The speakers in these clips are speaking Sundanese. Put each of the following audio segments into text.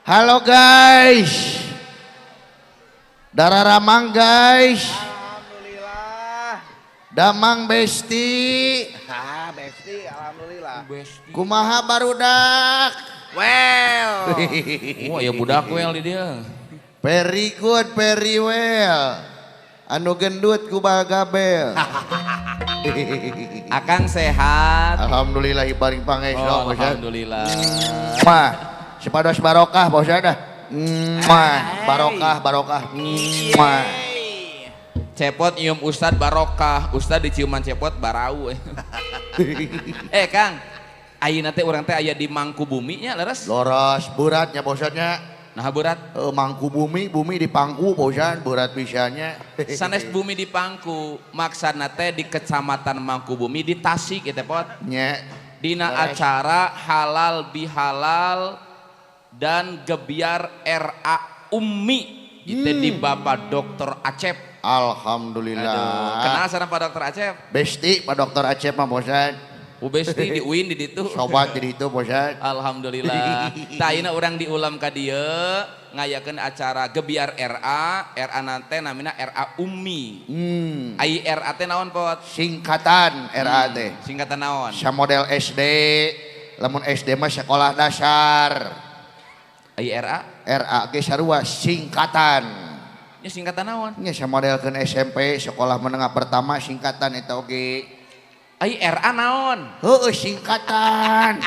Halo guys. Dararamang guys. Alhamdulillah. Damang besti. Ah, besti, alhamdulillah. Besti. Kumaha barudak? Well. Wah, ya budak well di dia. Very good, very well. Anu gendut ku bagabel. Akang sehat. Alhamdulillah ibaring pangesto. Oh, alhamdulillah. Mah, sepados barokah bos dah. Mah, barokah, barokah. Mah. Cepot nyium ustad barokah, ustad diciuman cepot barau. Eh Kang, ayeuna teh urang teh aya di Mangkubumi nya leres? Loros beratnya bosnya. Nah berat. Mangku bumi, bumi di pangku bosan, berat pisannya. Sanes bumi di pangku, maksana teh di Kecamatan Mangkubumi di Tasik ieu teh pot. Nya. Dina Leres. Acara halal bihalal dan gebyar RA Ummi itu di Bapak Dr. Acep. Alhamdulillah. Aduh, kenal sareng Pak Dr. Acep? Besti Pak Dr. Acep mah bosan. Besti di UIN di ditu. Sobat di ditu bosan. Alhamdulillah. Tah ayeuna urang diulam ka dieu ngayakeun acara gebyar RA, RA nante namina RA Ummi. Ai RA teh naon pot? Singkatan RA teh. Singkatan naon? Samodel SD, lamun SD mah sekolah dasar. Ai RA? RA ge sarua singkatan. Nya singkatan naon? Nya samodelkeun SMP sekolah menengah pertama singkatan eta oge. Ai RA naon? Heueuh singkatan.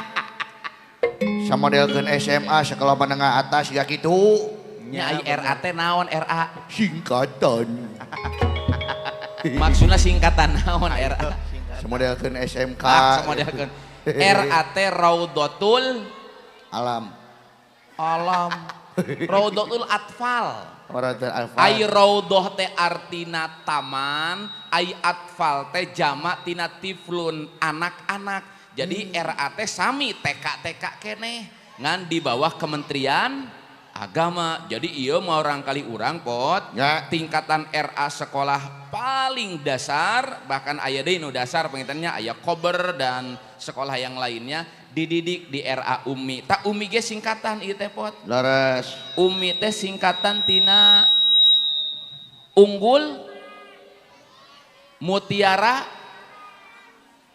Samodelkeun SMA sekolah menengah atas ya kitu. Nya ai RA teh naon RA? Singkatan. Maksudna singkatan naon RA? Samodelkeun SMK. Ah, samodelkeun. RA teh Raudatul Alam. Alam. Raudatul Atfal. Raudatul Atfal. Ai raudhah teh artina taman, ai atfal teh jamak tina tiflun anak-anak. Jadi RA teh sami TK TK keneh ngan di bawah Kementerian Agama. Jadi ieu mah orang kali urang pot ya. Tingkatan RA sekolah paling dasar, bahkan aya deui nu dasar pengintennya aya kober dan sekolah yang lainnya dididik di RA Ummi. Tak Ummi ge singkatan ieu teh pot. Leres. Ummi teh singkatan tina Unggul Mutiara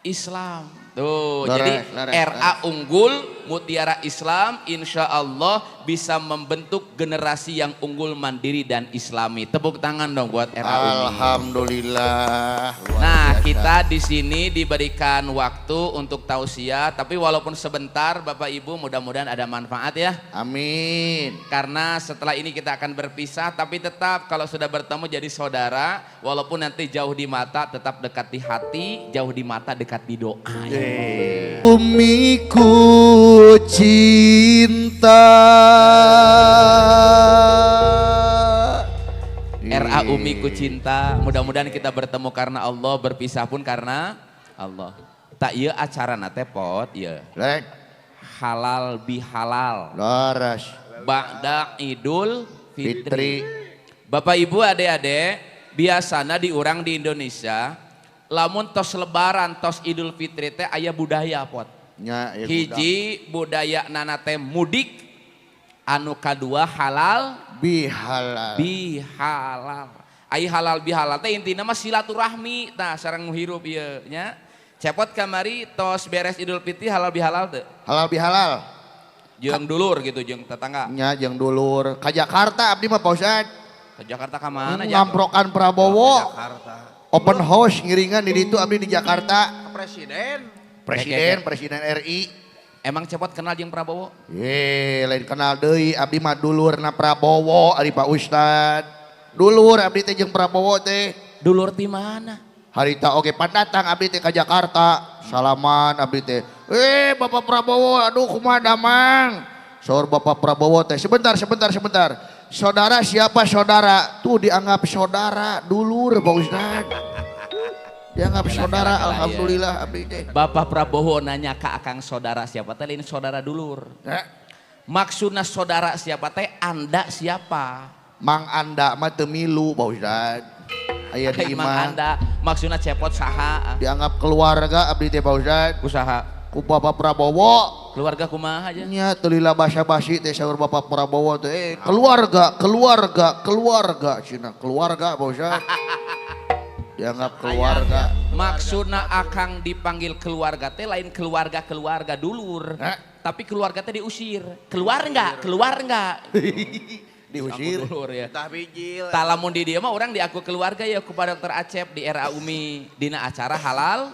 Islam. Tuh, Leres, jadi leres, RA leres. Unggul Mutiara Islam insya Allah bisa membentuk generasi yang unggul, mandiri dan islami. Tepuk tangan dong buat RA Ummi. Alhamdulillah. Luar Nah, biasa. Kita di sini diberikan waktu untuk tausiah, tapi walaupun sebentar Bapak Ibu mudah-mudahan ada manfaat ya. Amin. Karena setelah ini kita akan berpisah, tapi tetap kalau sudah bertemu jadi saudara, walaupun nanti jauh di mata tetap dekat di hati, jauh di mata dekat di doa. Ya. Umiku cinta. RA Umiku cinta. Mudah-mudahan kita bertemu karena Allah, berpisah pun karena Allah. Tak iya acara nate pot, iya. Rek. Halal bihalal. Leres. Ba'da Idul Fitri. Fitri. Bapak Ibu adik-adik, biasana di urang di Indonesia, lamun tos lebaran, tos Idul Fitri teh aya budaya pot. Nya, ya, hiji budaya nana teh mudik, anu kadua halal bihalal. Bihalal. Ai halal bihalal teh intina mah silaturahmi tah sareng nu hirup ieu nya. Cepot kamari tos beres Idul Fitri halal bihalal teu? Halal bihalal. Jeung dulur gitu jeung tetangga. Nya jeung dulur. Ka Jakarta abdi mah Pak Ustad. Ka Jakarta ka mana? Ngamprokan Prabowo. Jakarta. Open house ngiringan di ditu abdi di Jakarta. Presiden. Presiden, Presiden RI. Emang cepot kenal jeung Prabowo? Ye, lain kenal deui abdi mah dulurna Prabowo ari Pak Ustad. Dulur abdi teh jeung Prabowo teh. Dulur ti mana? Harita oge pandatang abdi teh ka Jakarta. Salaman abdi teh. Bapak Prabowo, aduh kumaha damang. Saur Bapak Prabowo teh, sebentar, sebentar, sebentar. Saudara siapa saudara? Tuh dianggap saudara, dulur Pak Ustad. Dianggap saudara, Kela, alhamdulillah iya. Abdi teh. Bapak Prabowo nanya ke akang saudara siapa teh, lain saudara dulur. Ya. Maksudna saudara siapa teh, anda siapa? Mang anda mah teu milu Pak Ustad. Aya di Mang imah. Anda, maksudna cepot saha? Dianggap keluarga abdi teh Pak Ustad. Usaha. Ku Bapak Prabowo. Keluarga kumaha aja? Nya teu lila basa-basi teh saur Bapak Prabowo teh keluarga, keluarga, keluarga cenah. Keluarga Pak Ustad. Dianggap keluarga. Maksudna akang dipanggil keluarga teh lain keluarga-keluarga dulur. Tapi keluarga teh diusir. Keluar enggak? Keluar enggak? Diusir. Dulur ya. Tah bijil. Tah lamun di dieu mah urang diaku keluarga ya kepada Dokter Acep di RA Umi dina acara halal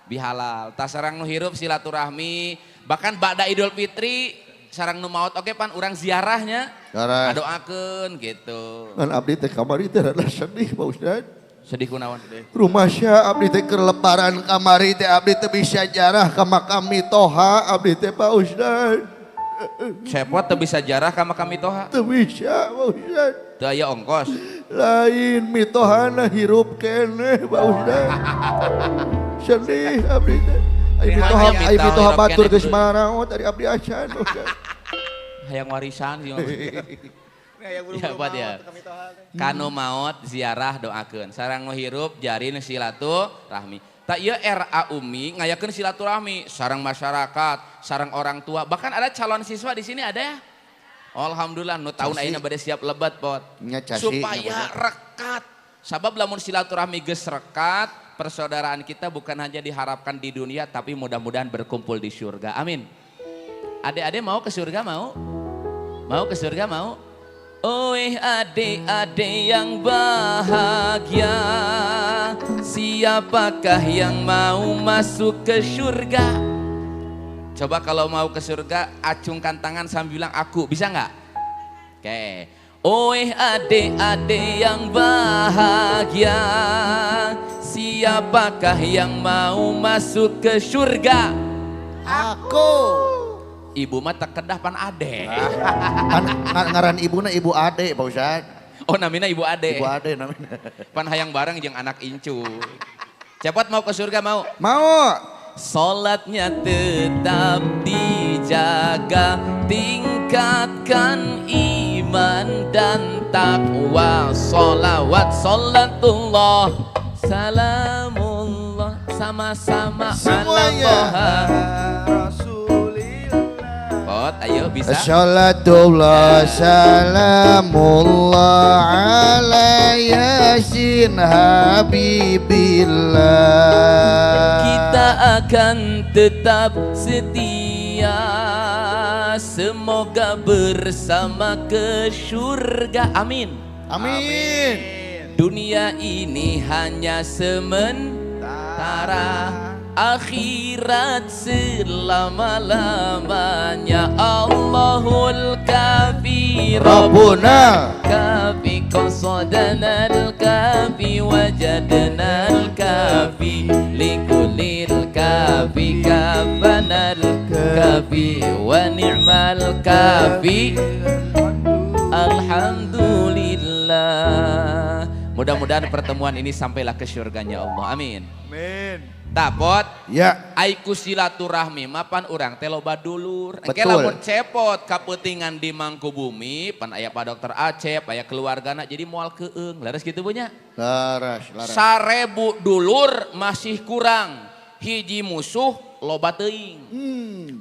bihalal. Tah sareng nu hirup silaturahmi, bahkan ba'da Idul Fitri sareng nu maot oge pan urang ziarahnya. Ngadoakeun gitu. Ngan abdi teh kamari teh rada sedih Pak Ustad. Sedih kunaon? Rumah abdi teh keur lebaran kamari teh abdi teh bisa jarah ka makam mitoha abdi teh Pak Ustad. Cepot teu bisa jarah ka makam mitoha? Teu bisa Pak Ustad. Teu aya ongkos. Lain mitohana hirup keneh Pak Ustad. Sedih abdi teh. Ai mitoha batur geus maraot ari abdi acan Pak Ustad. Hayang warisan sih. Ya buat ya. Kanu maot ziarah doakeun. Sareng nu hirup jarin silaturahmi. Tak ieu RA Umi ngayakeun silaturahmi sareng masyarakat, sareng orang tua. Bahkan ada calon siswa di sini ada ya? Alhamdulillah nu tahun ayeuna bade siap lebat pot. Supaya rekat. Sabab lamun silaturahmi geus rekat, persaudaraan kita bukan hanya diharapkan di dunia tapi mudah-mudahan berkumpul di surga. Amin. Adik-adik mau ke surga mau? Mau ke surga mau? Oi adik-adik yang bahagia, siapakah yang mau masuk ke surga? Coba kalau mau ke surga, acungkan tangan sambil bilang aku, bisa nggak? Oke. Oi adik-adik yang bahagia, siapakah yang mau masuk ke surga? Aku. Ibu mah tak kedah pan ade. Ngaran ibuna ibu ade Pak Ustad. Oh namina ibu ade. Ibu ade namina. Pan hayang bareng jeung anak incu. Cepat mau ke surga mau? Mau. Salatnya tetap dijaga, tingkatkan iman dan takwa. Salawat salatullah, salamullah, sama-sama ala toha. Ayo bisa. Salatullah salamullah ala Yasin habibillah. Kita akan tetap setia, semoga bersama ke surga. Amin. Amin. Dunia ini hanya sementara, akhirat selama-lamanya. Allahul kafi Rabbuna kafi qasadanal kafi wajadnal kafi likulil kafi kafanal kafi wa ni'mal kafi. Alhamdulillah. Mudah-mudahan pertemuan ini sampailah ke surganya Allah. Amin. Amin. Tapot, ya. Aiku silaturahmi mapan urang teh loba dulur. Engke Betul. Lamun cepot kapeutingan di Mangkubumi, pan aya Pak Dokter Acep, aya keluargana jadi moal keung. Leres kitu punya? Leres, leres. 1000 dulur masih kurang. Hiji musuh loba teuing.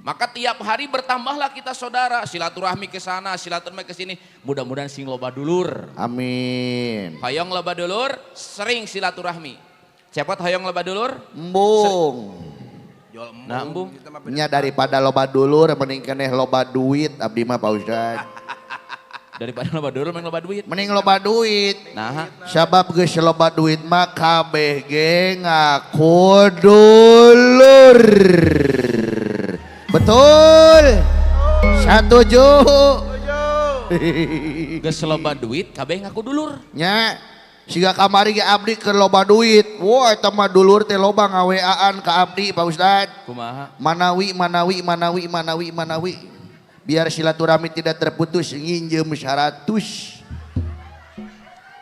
Maka tiap hari bertambahlah kita saudara, silaturahmi ke sana, silaturahmi ke sini. Mudah-mudahan sing loba dulur. Amin. Hoyong loba dulur, sering silaturahmi. Cepot hoyong loba dulur? Embung. Nah, embung. Nya daripada loba dulur mending keneh loba duit abdi mah Pak Ustad. Daripada loba dulur mending loba duit. Mending loba duit. Nah, sabab geus loba duit mah kabeh ge ngaku dulur. Betul. Satuju. Geus loba duit kabeh ngaku dulur. Nya. Siga kamari ge abdi keur loba duit. Wah eta mah dulur teh loba nga-WA-an ka abdi Pak Ustad. Kumaha? Manawi manawi manawi manawi manawi. Biar silaturahmi tidak terputus nginjem 100.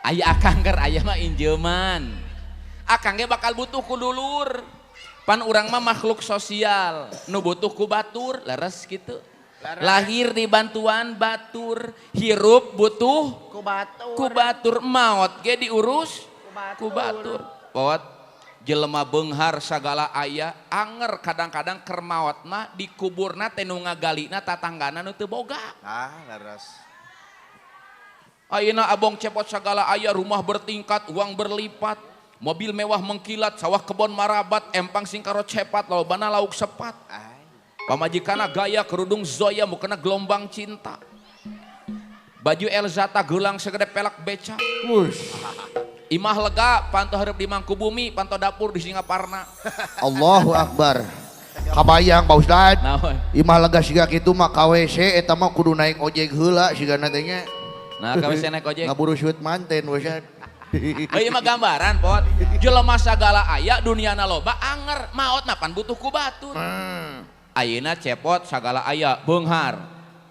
Aya akang keur aya mah injeman. Akang ge bakal butuh ku dulur. Pan urang mah makhluk sosial, nu butuh ku batur, leres kitu. Lahir di bantuan batur, hirup butuh ku batur, maot ge diurus ku batur. Pot Jelema beunghar sagala aya, anger kadang-kadang keur maot mah dikuburna teh nu ngagalina tatanggana nu teu boga. Ah, leres. Ayeuna abong cepot sagala aya, rumah bertingkat, uang berlipat, mobil mewah mengkilat, sawah kebon marabat, empang singkaro cepat, lobana lauk sepat. Ay. Pamajikana gaya kerudung zoya mukena gelombang cinta. Baju Elzata gelang segede pelak beca. Wush. Imah lega, panto hareup di Mangkubumi, panto dapur di Singaparna. Allahu Akbar. Kabayang Pak Ustad. Naon? Imah lega siga kitu mah ka WC eta mah kudu naik ojek heula sigana teh nya. Nah, ka WC naik ojek. Ngaburu suit manten Pak Ustad. Ieu mah gambaran, Pot. Jelema sagala aya duniana loba anger, maot mah pan butuh ku batur. Ayeuna cepot sagala aya beunghar.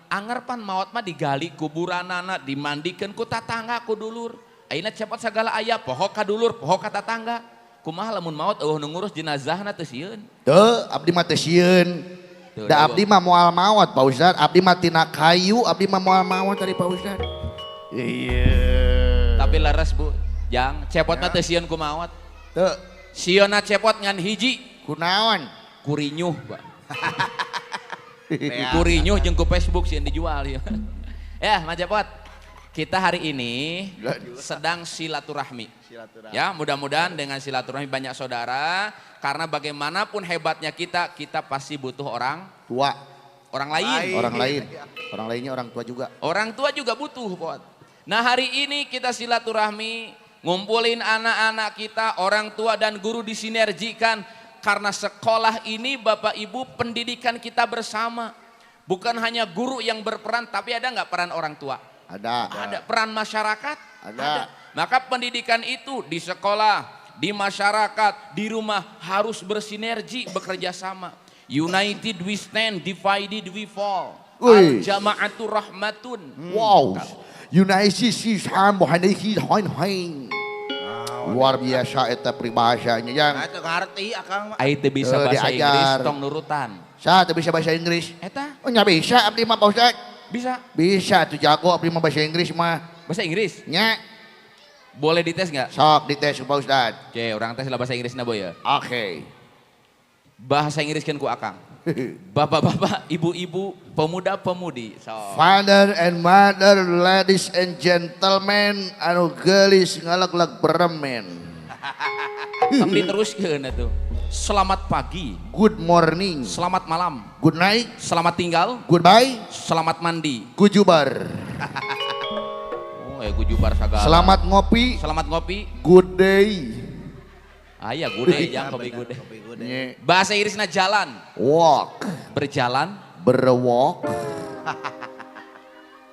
Anger pan maot mah digali kuburanana, dimandikeun ku tatangga ku dulur. Ayeuna cepot sagala aya poho ka dulur, poho ka tatangga. Kumaha lamun maot eueuh nu ngurus jenazahna teu sieun. Teu, abdi mah teu sieun. Teu, Da abdi mah moal maot Pak Ustad, abdi mah tina kayu, abdi mah moal maot tadi Pak Ustad. Iya. Tapi leres Bu, jang cepot mah teu sieun ku maot. Teu. Sieunna cepot ngan hiji. Kunaon? Kurinyuh, Pak. Kurinyuh jeung ku Facebook sieun dijual ya. Ya, Mas Cepot. Kita hari ini sedang silaturahmi. Silaturahmi. Ya, mudah-mudahan dengan silaturahmi banyak saudara, karena bagaimanapun hebatnya kita, kita pasti butuh orang tua. Orang lain. Orang lain. Orang lainnya orang tua juga. Orang tua juga butuh, Pot. Nah, hari ini kita silaturahmi, ngumpulin anak-anak kita, orang tua dan guru disinergikan. Karena sekolah ini Bapak Ibu pendidikan kita bersama. Bukan hanya guru yang berperan, tapi ada nggak peran orang tua? Ada. Ada. Peran masyarakat? Ada. Ada. Maka pendidikan itu di sekolah, di masyarakat, di rumah harus bersinergi, bekerja sama. United we stand, divided we fall. Wih. Al-jama'atu rahmatun. Wow. United luar biasa eta peribahasanya yang. Nah, itu ngerti akang mah. Ai teu bisa bahasa diajar. Inggris tong nurutan. Sa teu bisa bahasa Inggris. Eta? Oh nya bisa abdi mah Pak Ustad. Bisa. Bisa tuh jago abdi mah bahasa Inggris mah. Bahasa Inggris? Nya. Boleh dites nggak? Sok dites Pak Ustad. Oke, orang tes lah bahasa Inggrisna boy ya. Oke. Bahasa Inggris kan ku akang. Bapak-bapak, ibu-ibu, pemuda-pemudi. So. Father and mother, ladies and gentlemen, anu geulis ngaleg-leg beremen. Tapi teruskeun atuh. Selamat pagi. Good morning. Selamat malam. Good night. Selamat tinggal. Goodbye. Selamat mandi. Gujubar. Oh, gujubar sagala. Selamat ngopi. Selamat ngopi. Good day. Ah iya, good day, jang kopi good day. Kopi good day. Bahasa Inggrisnya jalan. Walk. Berjalan. Berwalk.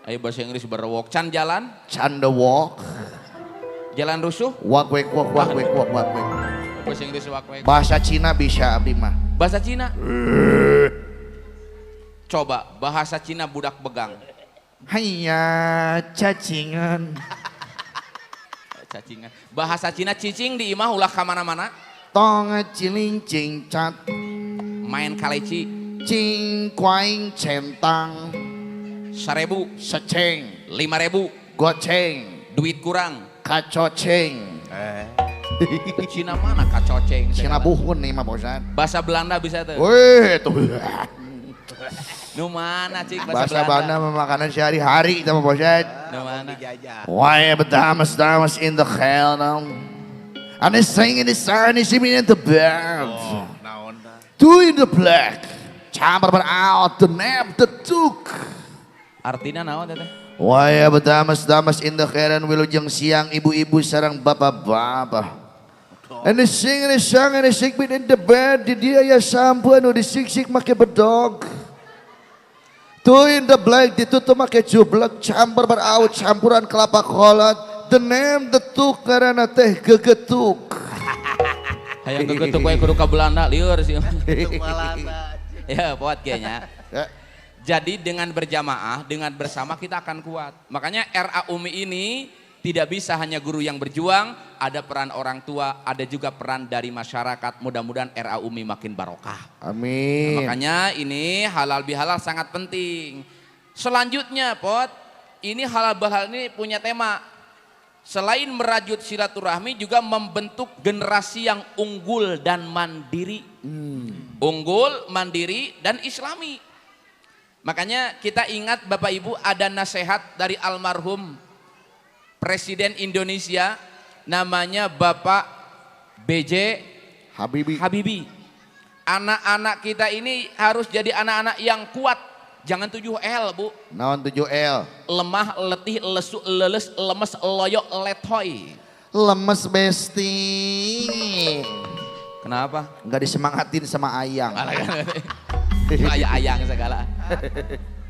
Ayo bahasa Inggris berwalk. Can jalan. Can the walk. Jalan rusuh. Walk wek walk walk wek walk walk wek. Bahasa Inggris walk wek. Bahasa Cina bisa abdi mah. Bahasa Cina. Coba bahasa Cina budak begang. Haiya cacingan. Cacingan. Bahasa Cina cicing di imah ulah kamana-mana. Tong ciling cingcat. Main kaleci. Cing kuaing centang. 1000. Seceng. 5000. Goceng. Duit kurang. Kacoceng. Cina mana kacoceng? Cina buhun nih mah bosan. Bahasa Belanda bisa tuh. Wih tuh. Nu mana cik bahasa Belanda makanan sehari-hari kita mah bosan. Nu mana? Why damas damas in the hell now? And they sing in the sun, they sing in the bed. Oh, naon tah? Two in the black. Chamber out the nap the took. Artinya naon teteh? Why damas damas in the heran wilujeng siang ibu-ibu sarang bapak-bapak. And they sing and they sang and they sing in the bed. Di dia ya sampu anu disik-sik make bedog. Two in the black ditutup make jublek campur beraut campuran kelapa kolot. The name the tuk karena teh gegetuk. Hayang gegetuk wae kudu ka Belanda lieur sih. Gegetuk Belanda. Ya buat kayaknya. Jadi dengan berjamaah, dengan bersama kita akan kuat. Makanya RA UMI ini tidak bisa hanya guru yang berjuang, ada peran orang tua, ada juga peran dari masyarakat. Mudah-mudahan RA UMI makin barokah. Amin. Nah, makanya ini halal bihalal sangat penting. Selanjutnya, Pot, ini halal bihalal ini punya tema. Selain merajut silaturahmi juga membentuk generasi yang unggul dan mandiri. Unggul, mandiri, dan islami. Makanya kita ingat Bapak Ibu ada nasihat dari almarhum Presiden Indonesia namanya Bapak B.J. Habibie. Habibie. Anak-anak kita ini harus jadi anak-anak yang kuat. Jangan 7L, Bu. Naon 7L? Lemah, letih, lesu, leles, lemes, loyok, letoy. Lemes besti. Kenapa? Enggak disemangatin sama ayang. Ayang-ayang segala.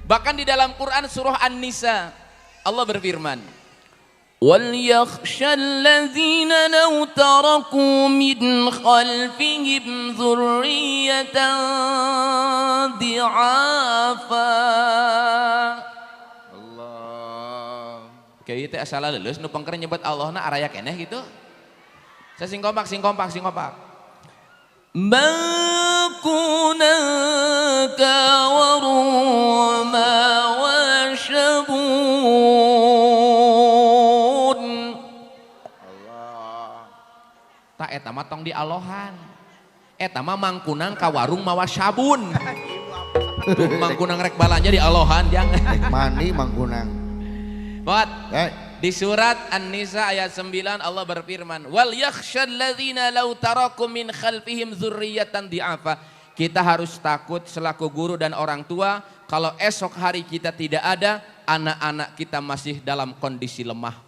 Bahkan di dalam Quran surah An-Nisa Allah berfirman, "Wal yakhshal ladzina law taraku min khalfihim dzurriyyatan di'afa." Allah. Kayak teh asal leuleus nu pengker nyebut Allahna araya keneh gitu. Saya sing kompak, sing kompak, sing kompak. Mangkuna kawaruma washabun. Allah. Tak eta mah tong dialohan. Eta mah mangkunang ka warung mawa sabun. Tuh mangkunang rek balanja dialohan jangan. Mandi mangkunang. Buat. Di surat An-Nisa ayat 9 Allah berfirman, "Wal yakhshal ladzina law taraku min khalfihim dzurriyyatan di'afa." Kita harus takut selaku guru dan orang tua kalau esok hari kita tidak ada, anak-anak kita masih dalam kondisi lemah.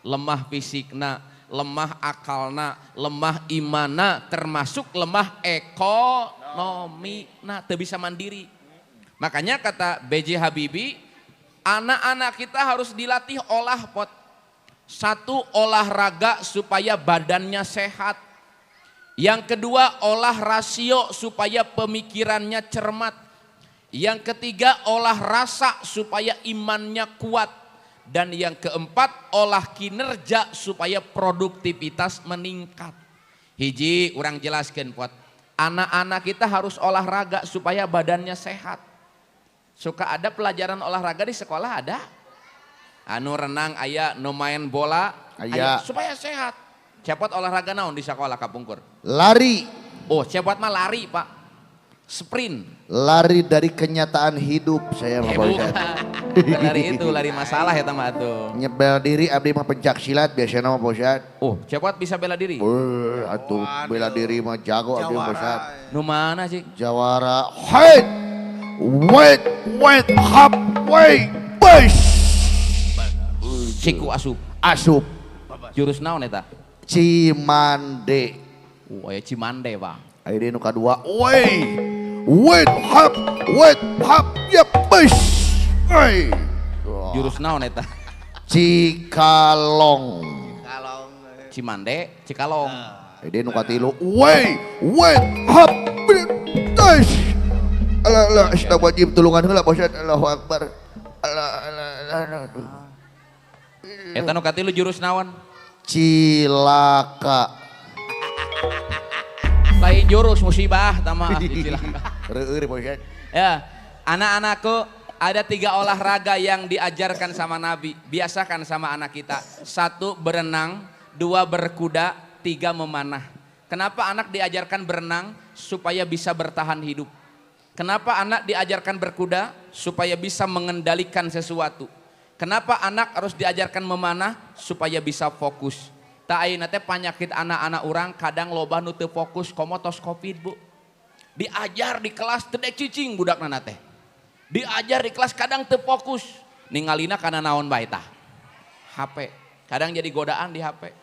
Lemah fisikna, lemah akalna, lemah imana, termasuk lemah ekonomina, teu bisa mandiri. Makanya kata B.J. Habibie, anak-anak kita harus dilatih olah pot. Satu, olahraga supaya badannya sehat. Yang kedua, olah rasio supaya pemikirannya cermat. Yang ketiga, olah rasa supaya imannya kuat. Dan yang keempat, olah kinerja supaya produktivitas meningkat. Hiji, urang jelaskan pot. Anak-anak kita harus olahraga supaya badannya sehat. Suka ada pelajaran olahraga di sekolah ada? Anu renang aya, nu main bola aya, supaya sehat. Cepot olahraga naon di sekolah kapungkur? Lari. Oh, cepot mah lari, Pak. Sprint. Lari dari kenyataan hidup saya mah, Pak. Lari itu, lari masalah ya mah atuh. Nyebel diri abdi mah pencak silat biasanya mah, Pak Ustad. Oh, cepot bisa bela diri? Atuh bela diri mah jago abdi mah, Pak Ustad. Nu mana sih? Jawara. Head. Wait, wait, hop, wait, push. Siku asup. Asup. Jurus naon eta? Cimande. Oh, aya Cimande, Pak. Aya deui nu kadua. Wait, wait, hop, wait, hop, ya push. Hey. Jurus naon eta? Cikalong. Cikalong. Cimande, Cikalong. Aya deui nu katilu. Wait, wait, hop, push. Allah, Allah, astagfirullahaladzim, tulungan heula Pak Ustad. Allahu Akbar. Allah, Allah, Allah. Eta nu katilu jurus naon? Cilaka. Lain jurus musibah tama cilaka. Reueur Pak Ustad. Ya, anak-anakku ada 3 olahraga yang diajarkan sama Nabi. Biasakan sama anak kita. 1 berenang, 2 berkuda, 3 memanah. Kenapa anak diajarkan berenang? Supaya bisa bertahan hidup. Kenapa anak diajarkan berkuda? Supaya bisa mengendalikan sesuatu. Kenapa anak harus diajarkan memanah? Supaya bisa fokus. Tak ayeuna teh panyakit anak-anak urang kadang loba nu teu fokus komo tos Covid, Bu. Diajar di kelas teu dek cicing budakna teh. Diajar di kelas kadang teu fokus. Ningalina kana naon bae tah? HP. Kadang jadi godaan di HP.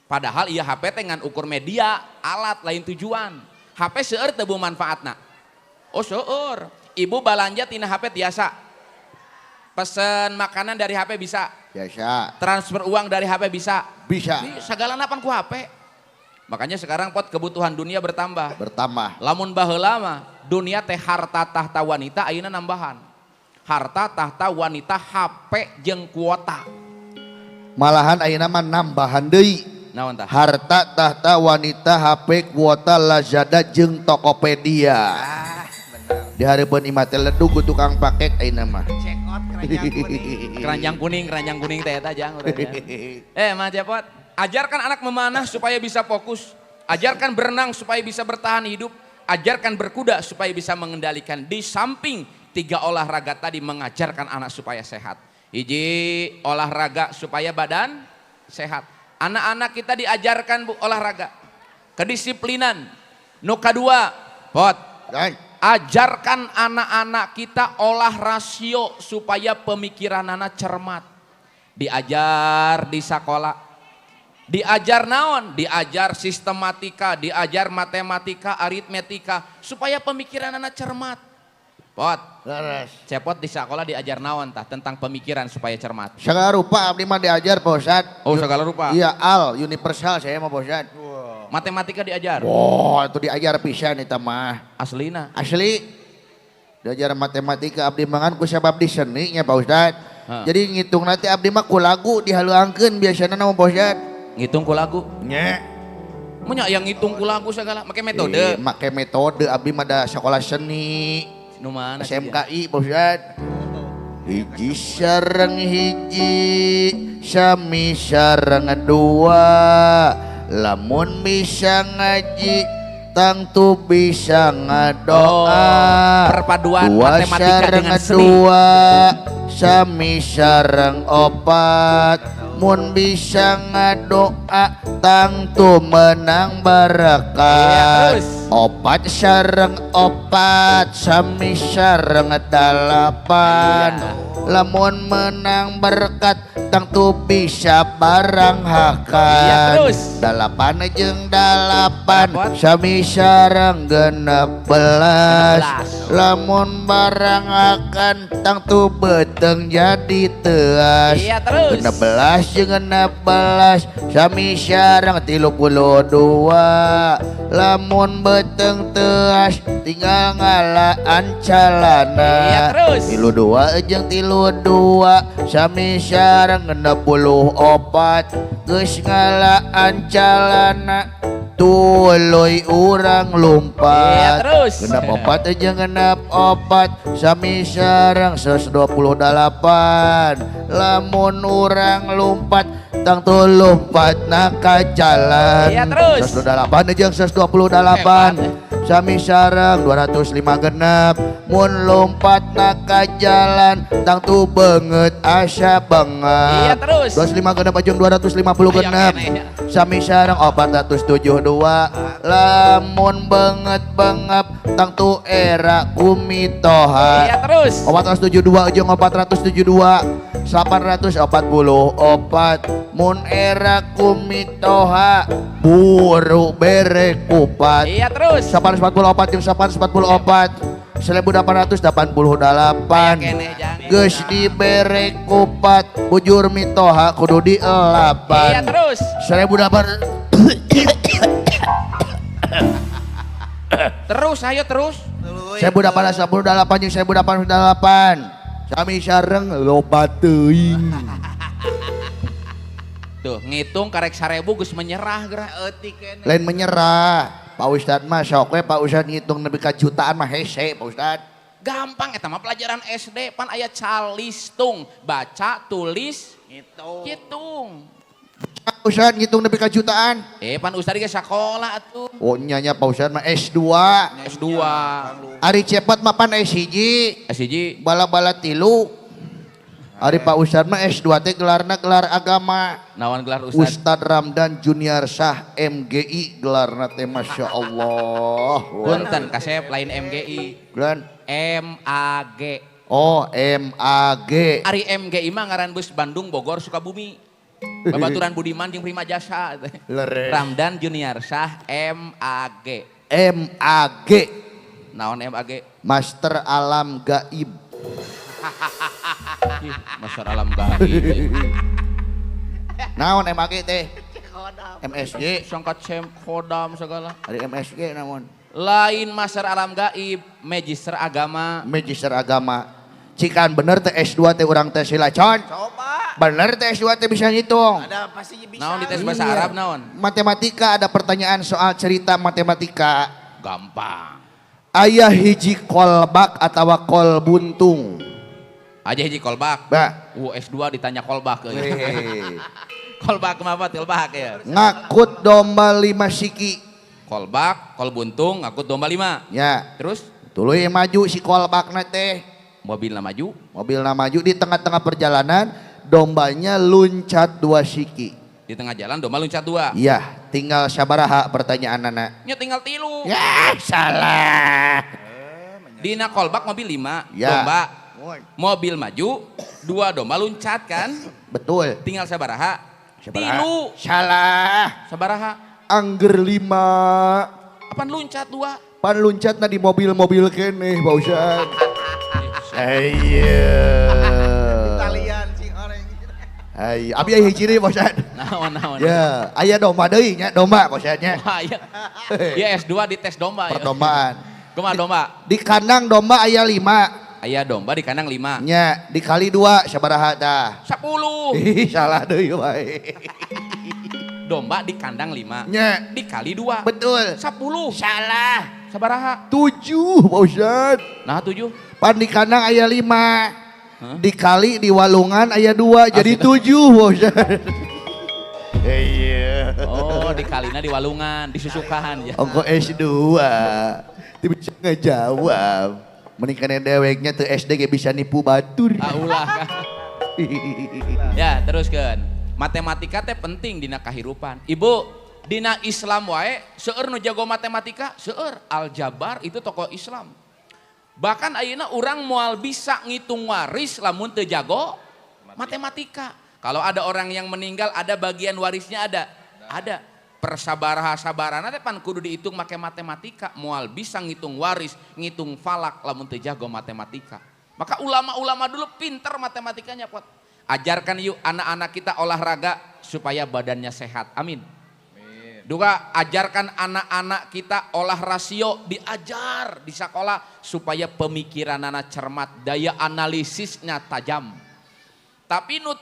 Padahal ieu HP teh ngan ukur media, alat lain tujuan. HP seueur teu bu manfaatna. Oh seueur. Ibu balanja tina HP tiasa. Pesen makanan dari HP bisa. Biasa. Transfer uang dari HP bisa. Bisa. Segala napan ku HP. Makanya sekarang pot kebutuhan dunia bertambah. Bertambah. Lamun baheula mah dunia teh harta tahta wanita ayeuna nambahan. Harta tahta wanita HP jeung kuota. Malahan ayeuna mah nambahan deui. Naon tah? Harta tahta wanita HP kuota Lazada jeung Tokopedia. Ah, bener. Di hareupeun imah teh ledug ku tukang paket ayeuna mah. Check out. Keranjang kuning. Keranjang kuning teh eta jang urang. Mang Cepot, ajarkan anak memanah supaya bisa fokus. Ajarkan berenang supaya bisa bertahan hidup. Ajarkan berkuda supaya bisa mengendalikan. Di samping 3 olahraga tadi mengajarkan anak supaya sehat. Hiji, olahraga supaya badan sehat. Anak-anak kita diajarkan bu olahraga. Kedisiplinan. Nu kadua, Pot. Ajarkan anak-anak kita olah rasio supaya pemikiran anak cermat. Diajar di sekolah. Diajar naon? Diajar sistematika, diajar matematika, aritmetika supaya pemikiran anak cermat. Pot. Leres. Cepot di sekolah diajar naon tah tentang pemikiran supaya cermat. Segala rupa abdi mah diajar Pak Ustad. Oh, segala rupa. Iya, al universal saya mah Pak Ustad. Wow. Matematika diajar. Wah, itu diajar pisan eta mah. Aslina. Asli. Diajar matematika abdi mangan ku sabab di seni nya Pak Ustad. Ha. Jadi ngitung nanti abdi mah ku lagu dihaleuangkeun biasana mah Pak Ustad. Ngitung ku lagu. Nya. Mun yang ngitung ku lagu segala make metode. Make metode abdi mah da sekolah seni. Nu mana SMKI Pak Ustad. Hiji sareng hiji sami sareng dua. Lamun bisa ngaji tangtu bisa ngadoa. Oh, perpaduan dua matematika dengan seni. Dua sami sareng opat. Mun bisa ngadoa tangtu menang berkat. Iya, opat sareng opat sami sareng dalapan. Iya. Lamun menang berkat tangtu bisa barang hakan. Iya, terus. Dalapan jeung dalapan sami sareng 16. Lamun barang akan tangtu beteng jadi teas. Iya, terus. 16 jeung 16 sami sareng 32. Lamun beteng teas tinggal ngalaan calana. Iya, terus. 32 jeung 32 sami sareng 64. Geus ngalaan calana tuluy urang lumpat. Iya, terus. 64 jeung 64 sami sareng 128. Lamun urang lumpat tangtu lumpat na ka jalan. Iya, terus. 128 jeung 128 sami sareng 205 genep. Mun lompat na ka jalan tangtu beungeut asa banget. Iya, terus. 205 genep jeung 250 genep sami sareng 472. Lamun beungeut bengep tangtu era kumitoha. Iya, terus. 472 jeung 472 844. Mun era kumitoha buru bere kupat. Iya, terus. 844 jeung 844 1888. Geus dibere kupat bujur mitoha kudu dielapan. Iya, terus. 1800. Terus ayo terus. 1888 jeung 1888 sami sareng loba teuing. Tuh ngitung karek 1000 geus menyerah geura. Lain menyerah. Pak Ustad mah sok we Pak Ustad ngitung nepi ka jutaan mah hese Pak Ustad. Gampang eta mah pelajaran SD pan aya calistung, baca, tulis, ngitung. Hitung. Pak Ustad ngitung nepi ka jutaan. Pan Ustad ge sakola atuh. Oh nya nya Pak Ustad mah S2. S2. Ari Cepot mah pan S1. S1. Bala-bala 3. Ari Pak Ustad mah S2 teh gelarna gelar agama. Naon gelar Ustad? Ustad Ramdan Junior Sah MGI gelarna teh Masya Allah. Punten kasep lain MGI. Gelar MAG. Oh MAG. Ari MGI mah ngaran bus Bandung Bogor Sukabumi. Babaturan Budiman jeung Prima Jasa. Leres. Ramdan Junior Sah MAG. MAG. Naon MAG? Master Alam Gaib. Ih, Master Alam Gaib. Naon MAG teh? MSG. Sangkat sem khodam segala. Ari MSG naon? Lain Master Alam Gaib, Magister Agama. Magister Agama. Cikan bener teh S2 teh urang teh sila con. Coba. Bener teh S2 teh bisa ngitung. Ada pasti bisa. Naon di tes bahasa Iya. Arab naon? Matematika ada pertanyaan soal cerita matematika. Gampang. Ayah hiji kolbak atau kol buntung. Aja hiji kolbak. Bah. S2 ditanya kolbak. Kolbak kumaha kolbak ya? Ngakut domba 5 siki. Kolbak, kol buntung, ngakut domba 5. Ya. Terus? Tuluy maju si kolbakna teh. Mobilna maju. Mobilna maju di tengah-tengah perjalanan dombanya luncat 2 siki. Di tengah jalan domba luncat 2. Iya, tinggal sabaraha pertanyaan anak. Nya tinggal 3. Ya, salah. Dina kolbak mobil 5, ya. Domba. Mobil maju, 2 domba luncat kan? Betul. Tinggal sabaraha? 3. Salah. Sabaraha? Angger 5. Apaan luncat 2? Pan luncatna di mobil-mobil keneh, Pak Ustad. Iya. Italian sing orang. Ai, abi aya hiji deui Pak Ustad. Naon. Ya, aya domba deui nya, domba Pak Ustad nya. Wah, iya. Ya S2 di tes domba ya. Perdombaan. Kumaha domba? Di kandang domba aya 5. Aya domba di kandang 5. Nya, dikali 2 sabaraha tah? 10. Ih, salah deui wae. Domba di kandang 5. Nya, dikali 2. Betul. 10. Salah. Sabaraha? 7, Pak Ustad. Nah, 7. Pan di kandang aya 5. Huh? Dikali di walungan aya 2, jadi 7, Pak Ustad. Iya. Oh, dikalina di walungan, disusukan ya. Ongko S2. Teu bisa ngejawab. Mending deweknya tuh SD ge bisa nipu batur. Ah, ulah kan. Ya, teruskeun. Matematika teh penting dina kahirupan. Ibu, dina Islam wae seueur nu jago matematika, seueur aljabar itu tokoh Islam. Bahkan ayeuna urang moal bisa ngitung waris lamun teu jago matematika. Kalau ada orang yang meninggal ada bagian warisnya ada. Ada. Persabaraha-sabarana teh pan kudu dihitung make matematika, moal bisa ngitung waris, ngitung falak lamun teu jago matematika. Maka ulama-ulama dulu pinter matematikanya, Pot. Ajarkan yuk anak-anak kita olahraga supaya badannya sehat. Amin. Juga ajarkan anak-anak kita olah rasio, diajar di sekolah supaya pemikiran anak cermat, daya analisisnya tajam. Tapi nu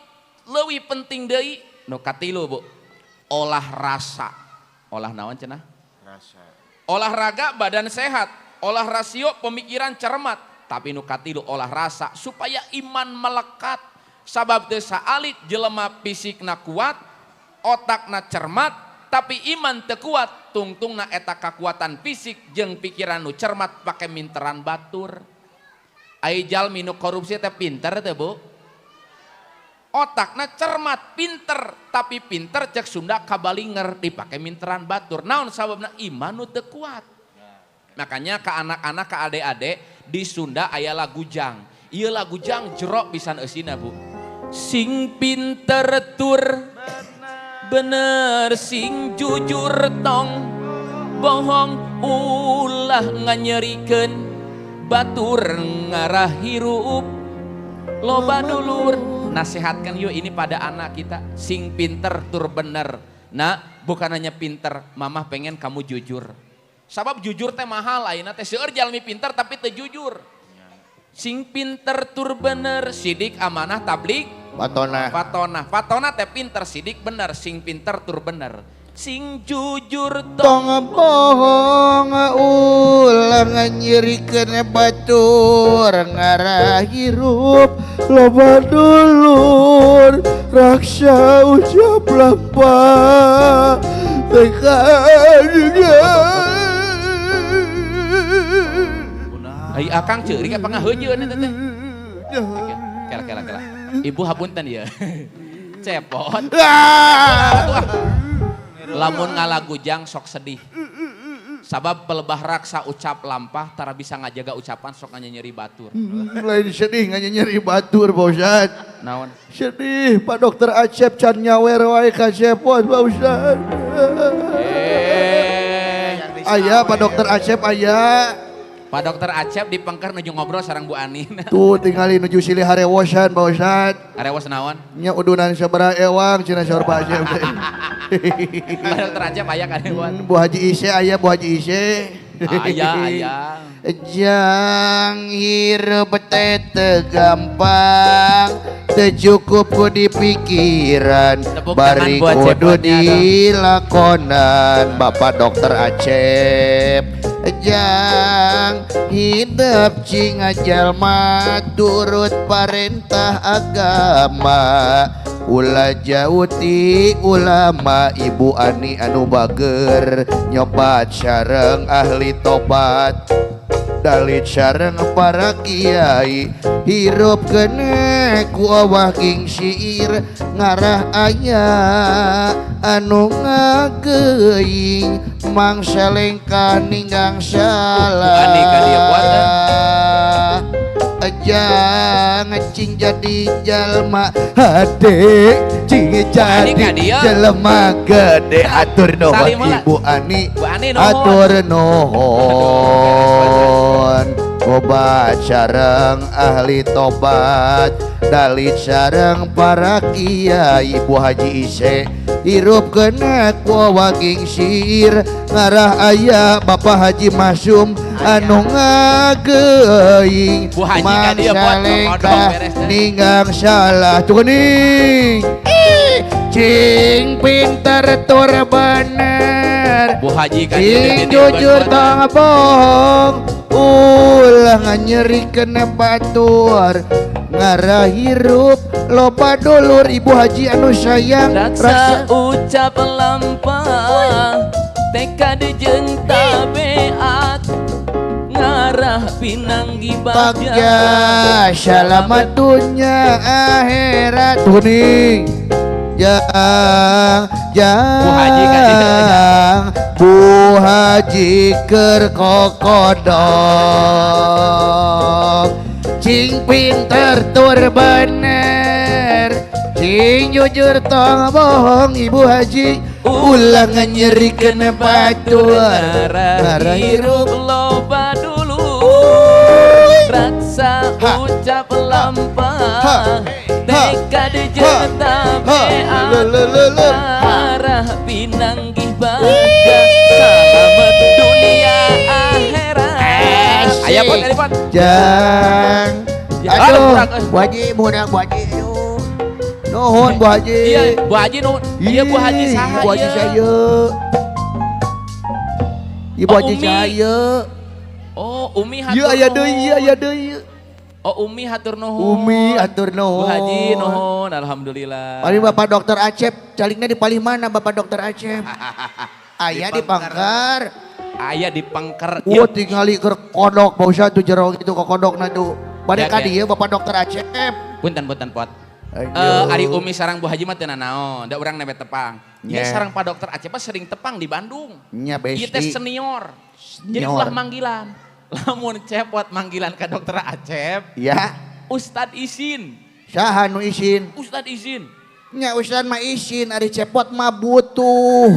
leuwih penting deui nu katilu, Bu. Olah rasa. Olah naon cenah? Rasa. Olahraga badan sehat, olah rasio pemikiran cermat, tapi nu katilu olah rasa supaya iman melekat. Sabab teu saalit jelema fisikna kuat, otakna cermat, tapi iman teu kuat, tungtungna eta kakuatan fisik jeung pikiran nu cermat pake minteran batur. Ai jalmi nu korupsi teh pinter teh, Bu? Otakna cermat, pinter, tapi pinter cek Sunda kabalinger dipake minteran batur. Naon sababna iman nu teu kuat. Makanya ke anak-anak, ke adik-adik di Sunda aya lagu jang. Ieu lagu jang jero pisan eusina, Bu. Sing pinter tur bener, sing jujur tong bohong, ulah nganyerikeun batur ngarah hirup loba dulur. Nasihatkan yuk ini pada anak kita, sing pinter tur bener. Nah, bukan hanya pinter, mamah pengen kamu jujur. Sabab jujur teh mahal ayeuna teh seueur jalmi pinter tapi teu jujur. Sing pinter tur bener, sidik amanah tablig patona. Patona, patona teh pinter, sidik bener, sing pinter tur bener. Sing jujur tong bohong, ulah nyirikeun batur ngarah hirup loba dulur raksa ucap lampah teka dunia. Ai akang ceurik apa ngaheujeun eta teh? Kela kela kela. Ibu hapunten ya. Cepot. Lamun ngalagujang sok sedih. Sabab pelebah raksa ucap lampah tara bisa ngajaga ucapan sok nyeri batur. Lain sedih nyeri batur, Pak Ustad. Naon? Sedih Pak Dokter Acep can nyawer wae ka Cepot, Pak Ustad. Aya Pak Dokter Acep aya. Pak Dokter Acep di pengker nuju ngobrol sareng Bu Anin. Tuh tingali nuju silih harewosan, Pak Ustad. Harewos naon? Nya udunan sabaraha ewang cenah saur Pak Acep teh. Pak Dokter Acep aya karewan. Bu Haji Ise aya, Bu Haji Ise. Aya, aya. Jang hirup teh teu gampang, teu cukup ku dipikiran, bari kudu dilakonan. Bapak Dokter Acep. Jang hidup cing jalma turut parentah agama ulah jauh ti ulama Ibu Ani anu bager nyobat sareng ahli tobat dalit sareng para kiai hirup kene ku awah kingsiir ngarah aya anu ngageuing mangsa lengkah ninggang salah jangan cing jadi jalma hade cing jadi jelema gede atur nuhun Ibu Ani atur nuhun obat sareng ahli tobat dalit sareng para kiai Ibu Haji Ise hirup kena ku waging sir ngarah aya Bapak Haji Masum anu ngageuing mangsa lengkah ninggang salah tuh nih cing pinter tur bener Bu Haji cing jujur tong bohong ulah nyeri kena batur ngarah hirup loba dulur Ibu Haji anu sayang rasa ucap lampah tekad jeung tabeat ngarah pinanggi bagja salamat dunya akhirat kuning jang jang Bu Haji keur kokodok cing pinter tur bener cing jujur tong bohong Ibu Haji ulah nyeri kena batur ngarah hirup loba dulu raksa ucap lampah tekad jeung tabeat ngarah pinanggih bagja salamet dunia akhirat. Aya pot ari pot. Jang. Aduh, Bu Haji budak Bu Haji. Nuhun Bu Haji. Iya, Bu Haji nuhun. Iya Bu Haji saha? Bu Haji saya. Ibu Haji saya. Oh, Umi hatur. Iya aya deui, iya aya deui. Oh, Umi hatur nuhun. Umi hatur nuhun. Bu Haji nuhun, alhamdulillah. Paling Bapak Dokter Acep, calingnya di palih mana Bapak Dokter Acep? Aya di Pangkar. Aya di Pangkar. Oh, tingali keur kodok, bausa tuh jero gitu ke kodokna tuh. Bade ka dieu Bapak Dokter Acep. Punten punten pot. Ari Umi sarang Bu Haji mah teu nanaon, da urang nebe tepang. Ieu sarang Pak Dokter Acep mah sering tepang di Bandung. Nya besti. Ieu teh senior. Jadi ulah manggilan. Lamun cepot manggilan ke Dokter Acep. Ya. Ustad izin. Saha nu izin? Ustad izin. Nya Ustad mah izin, ari cepot mah butuh.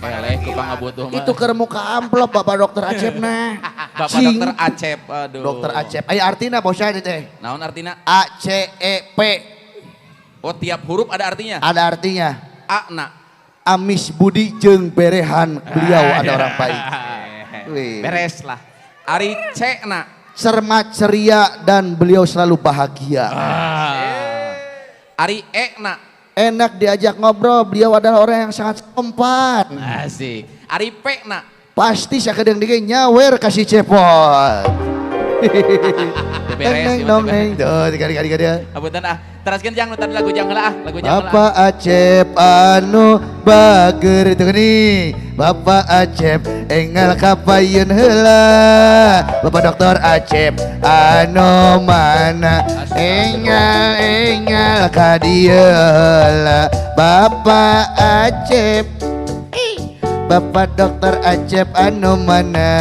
Eleh ku pangabutuh mah. Itu keur muka amplop Bapak Dokter Acep nah. Bapak Dokter Acep, aduh. Dokter Acep. Aya artina Pak Ustad teh. Naon artina? A C E P. Oh, tiap huruf ada artinya? Ada artinya. A na. Amis budi jeung berehan, beliau ada orang baik. Wih. Beres lah. Ari C na. Cermat ceria dan beliau selalu bahagia. Ari E na. Enak diajak ngobrol, beliau adalah orang yang sangat sopan. Asik. Ari P na. Pasti sakedeung deui nyawer kasih cepot. Beres. Neng dong neng tuh dikali-kali dia. Apunten ah. Teraskeun jang nu tadi lagu jang heula ah, lagu jang heula. Bapak Acep anu bager itu nih. Bapak Acep enggal kapayun heula. Bapak Dokter Acep anu mana enggal enggal ka dieu heula. Bapak Acep, Bapak Dokter Acep anu mana?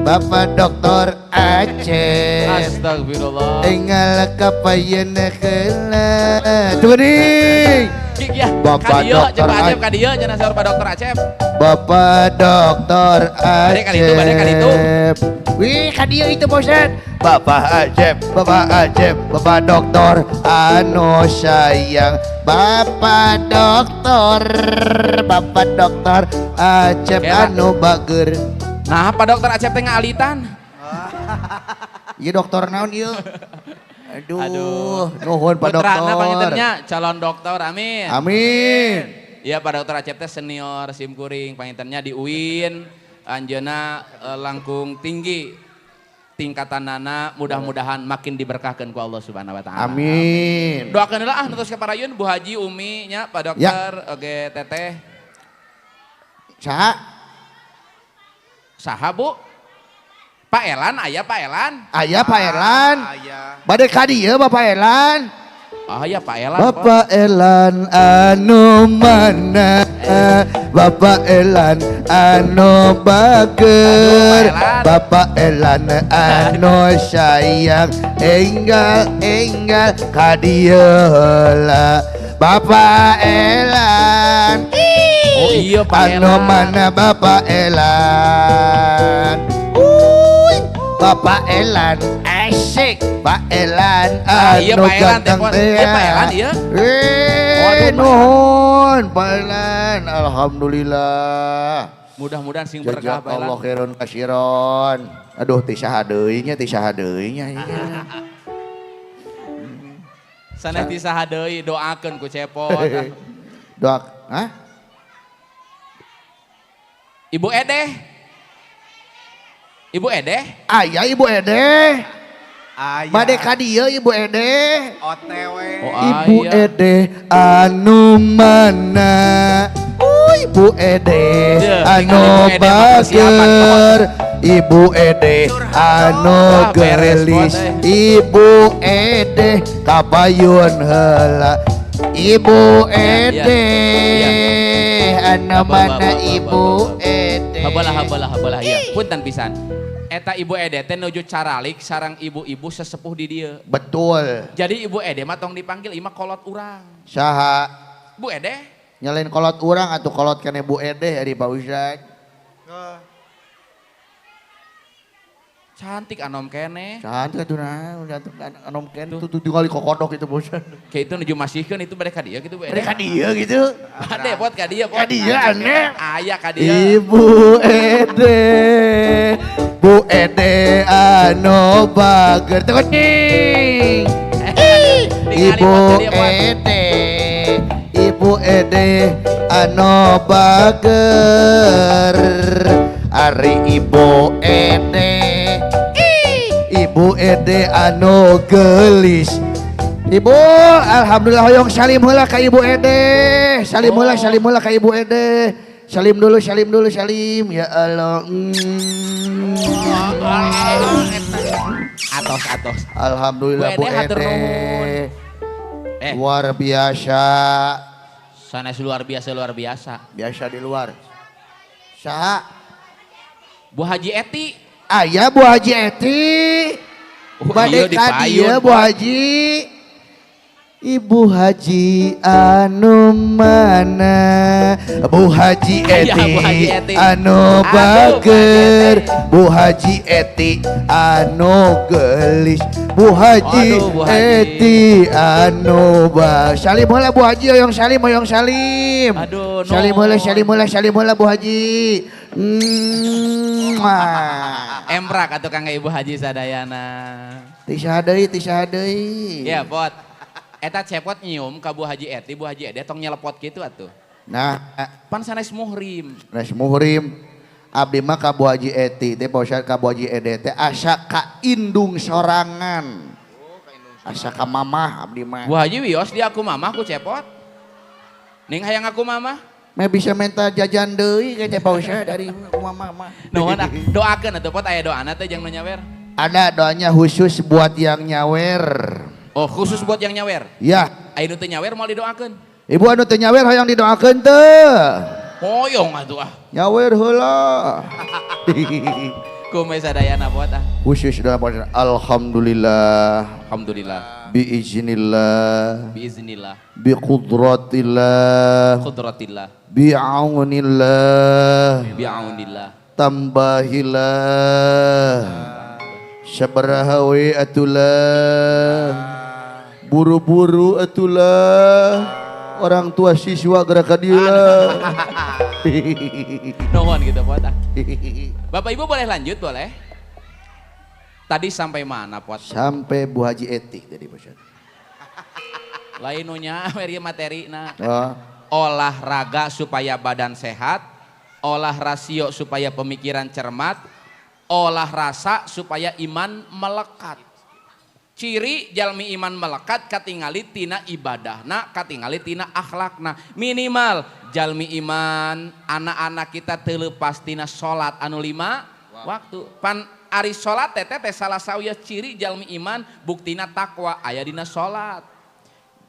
Bapak Dokter Acep. Astagfirullah. Enggal kapayun heula. Tuh nih. Ya, Bapak Dokter Acep kadieu cenah saur Pak Dokter Acep. Bapak Dokter Acep. Bade kali itu. Wih, kadieu itu Pak. Bapak Acep, Bapak Acep, Bapak Dokter anu sayang. Bapak Dokter, Bapak Dokter Acep anu bager. Nah, Pak Dokter Acep teh ngalitan. Ieu dokter naon ieu? Aduh, nuhun Pak Dokter. Putrana pangintennya calon dokter, amin. Amin. Ya Pak Dokter Acep teh senior simkuring pangintennya di UIN, anjeunna langkung tinggi tingkatanana, mudah-mudahan makin diberkahkan ku Allah Subhanahu wa taala. Amin. Doakeun heula ah terus ka parayun Bu Haji, Umi nya, Pak Dokter, ya. Oke Teteh. Saha? Saha Bu? Pak Elan, aya Pak Elan? Aya Pak Elan. Aya. Bade ka dieu Bapak Elan. Ah ya Pak Elan. Bapak Elan anu mana? Bapak Elan anu bager. Bapak Elan anu sayang. Enggal enggal ka dieu heula. Bapak Elan. Oh iya Pak Elan. Anu mana Bapak Elan? Uy, Bapak Elan asik. Pak Elan anu ganteng teh. Iya Pak Elan iya. Nuhun Pak Elan, alhamdulillah. Mudah-mudahan sing berkah Pak Elan. Allah khairun kasiron. Aduh ti saha deui nya, ti saha deui nya. Sanes ti saha deui, doakeun ku Cepot. Doa, hah? Ibu Edeh. Ibu Edeh? Aya Ibu Edeh. Aya. Bade ka dieu Ibu Edeh. OTW. Oh, Ibu Edeh anu mana? Ibu Edeh anu bager. Ibu Edeh anu gelis. Ibu Edeh kabayun heula. Ibu Edeh anu mana Ibu Edeh? Habalah habalah habalah ya. Punten pisan. Eta Ibu Ede teh nuju caralik sarang ibu-ibu sesepuh di dieu. Betul. Jadi Ibu Ede mah tong dipanggil ieu mah kolot urang. Saha? Bu Ede? Nyalain kolot urang atuh kolot kene Bu Ede ari Pak Ustad. Cantik anom kene. Cantik atuh nah, cantik anom kene tuh tinggal kokodok itu Pak Ustad. Kayak itu nuju masihkeun itu mereka dia gitu Bu Ede. Mereka dia gitu. Ade pot ka dieu pot. Ka dieu aneh. Aya ka dieu. Ibu Ede. Bu Ede anu bager kucing. Ibu Ede, Ibu Ede anu bager. Ari Ibu Ede, Ibu Ede anu gelis. Ibu, alhamdulillah hoyong salim heula ka Ibu Ede. Salim heula, salim heula ka Ibu Ede. Salim dulu, salim dulu, salim. Ya Allah. Atos, atos. Alhamdulillah Bu Ede. Luar biasa. Sanes luar biasa, luar biasa. Biasa di luar. Saha? Bu Haji Eti. Aya Bu Haji Eti. Bade ka dieu Bu Haji. Ibu Haji anu mana? Bu Haji Eti anu bager. Bu Haji Eti anu gelis. Bu Haji Eti anu bager. Salim heula Bu Haji, hoyong salim, hoyong salim. Aduh, salim heula, salim heula, salim heula Bu Haji. Emrak atuh kangge Ibu Haji sadayana. Ti saha deui, ti saha deui. Ya, Pot. Eta Cepot nyium ka Bu Haji Eti, Bu Haji Ede tong nyelepot gitu atuh. Nah, pan sanes muhrim. Sanes muhrim. Abdi mah ka Bu Haji Eti teh Pak Ustad ka Bu Haji Ede teh asa ka indung sorangan. Asa ka mamah abdi mah. Bu Haji wios dia aku mamah ku Cepot. Ning hayang aku mamah. Meh bisa minta jajan deui ka Pak Ustad dari aku mamah mah. Nuhun ah, doakeun atuh Pot aya doana teh jang nu nyawer. Ada doanya khusus buat yang nyawer. Oh khusus buat yang nyawer? Ya. Anu teu nyawer mau didoakeun? Ibu anu teu nyawer hoyong didoakeun teu? Hoyong atuh ah. Nyawer heula. Kumaha sadayana buat ah. Khusus dalam alhamdulillah. Alhamdulillah. Biiznillah. Biiznillah. Biqudratillah. Qudratillah. Bi'aunillah. Bi'aunillah. Tambahillah. Sabaraha we atulah. Buru-buru atulah. Orang tua siswa gerak ka dieu. Nuhun gitu Pot. Bapak Ibu boleh lanjut boleh? Tadi sampai mana Pot? Sampai Bu Haji Eti tadi Pak. Lain nu nyawer ieu materina. Oh. Olahraga supaya badan sehat, olah rasio supaya pemikiran cermat, olah rasa supaya iman melekat. Ciri jalmi iman melekat katingali tina ibadahna, katingali tina akhlakna. Minimal jalmi iman anak-anak kita teu leupas tina salat anu 5 waktu. Pan ari salat teh teh salah sawios ciri jalmi iman buktina takwa aya dina salat.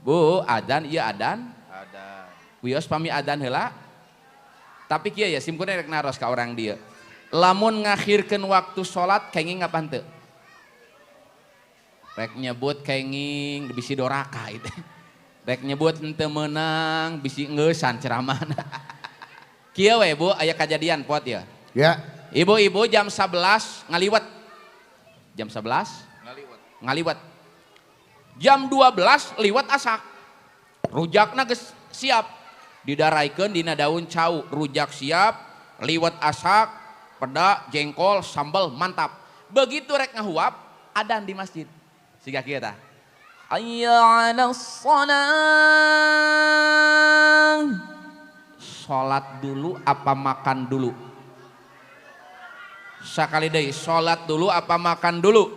Bu, adan ieu adan? Adan. Wios pami adan heula. Tapi kieu ya sim kuring rek naros ka orang dieu. Lamun ngakhirkeun waktu salat kenging apa henteu? Rek nyebut kenging bisi doraka itu. Rek nyebut henteu meunang bisi ngeusan ceramahna. Kieu we Bu, aya kajadian pot ya. Ya. Ibu-ibu jam 11 ngaliwet. Jam 11 ngaliwet. Ngaliwet. Jam 12 liwet asak. Rujakna geus siap. Didaraikeun dina daun cau, rujak siap, liwet asak, peda, jengkol, sambal mantap. Begitu rek ngahuap, adan di masjid. Siga kieu tah. Hayya 'alas shalah. Salat dulu apa makan dulu? Sakali deui, salat dulu apa makan dulu?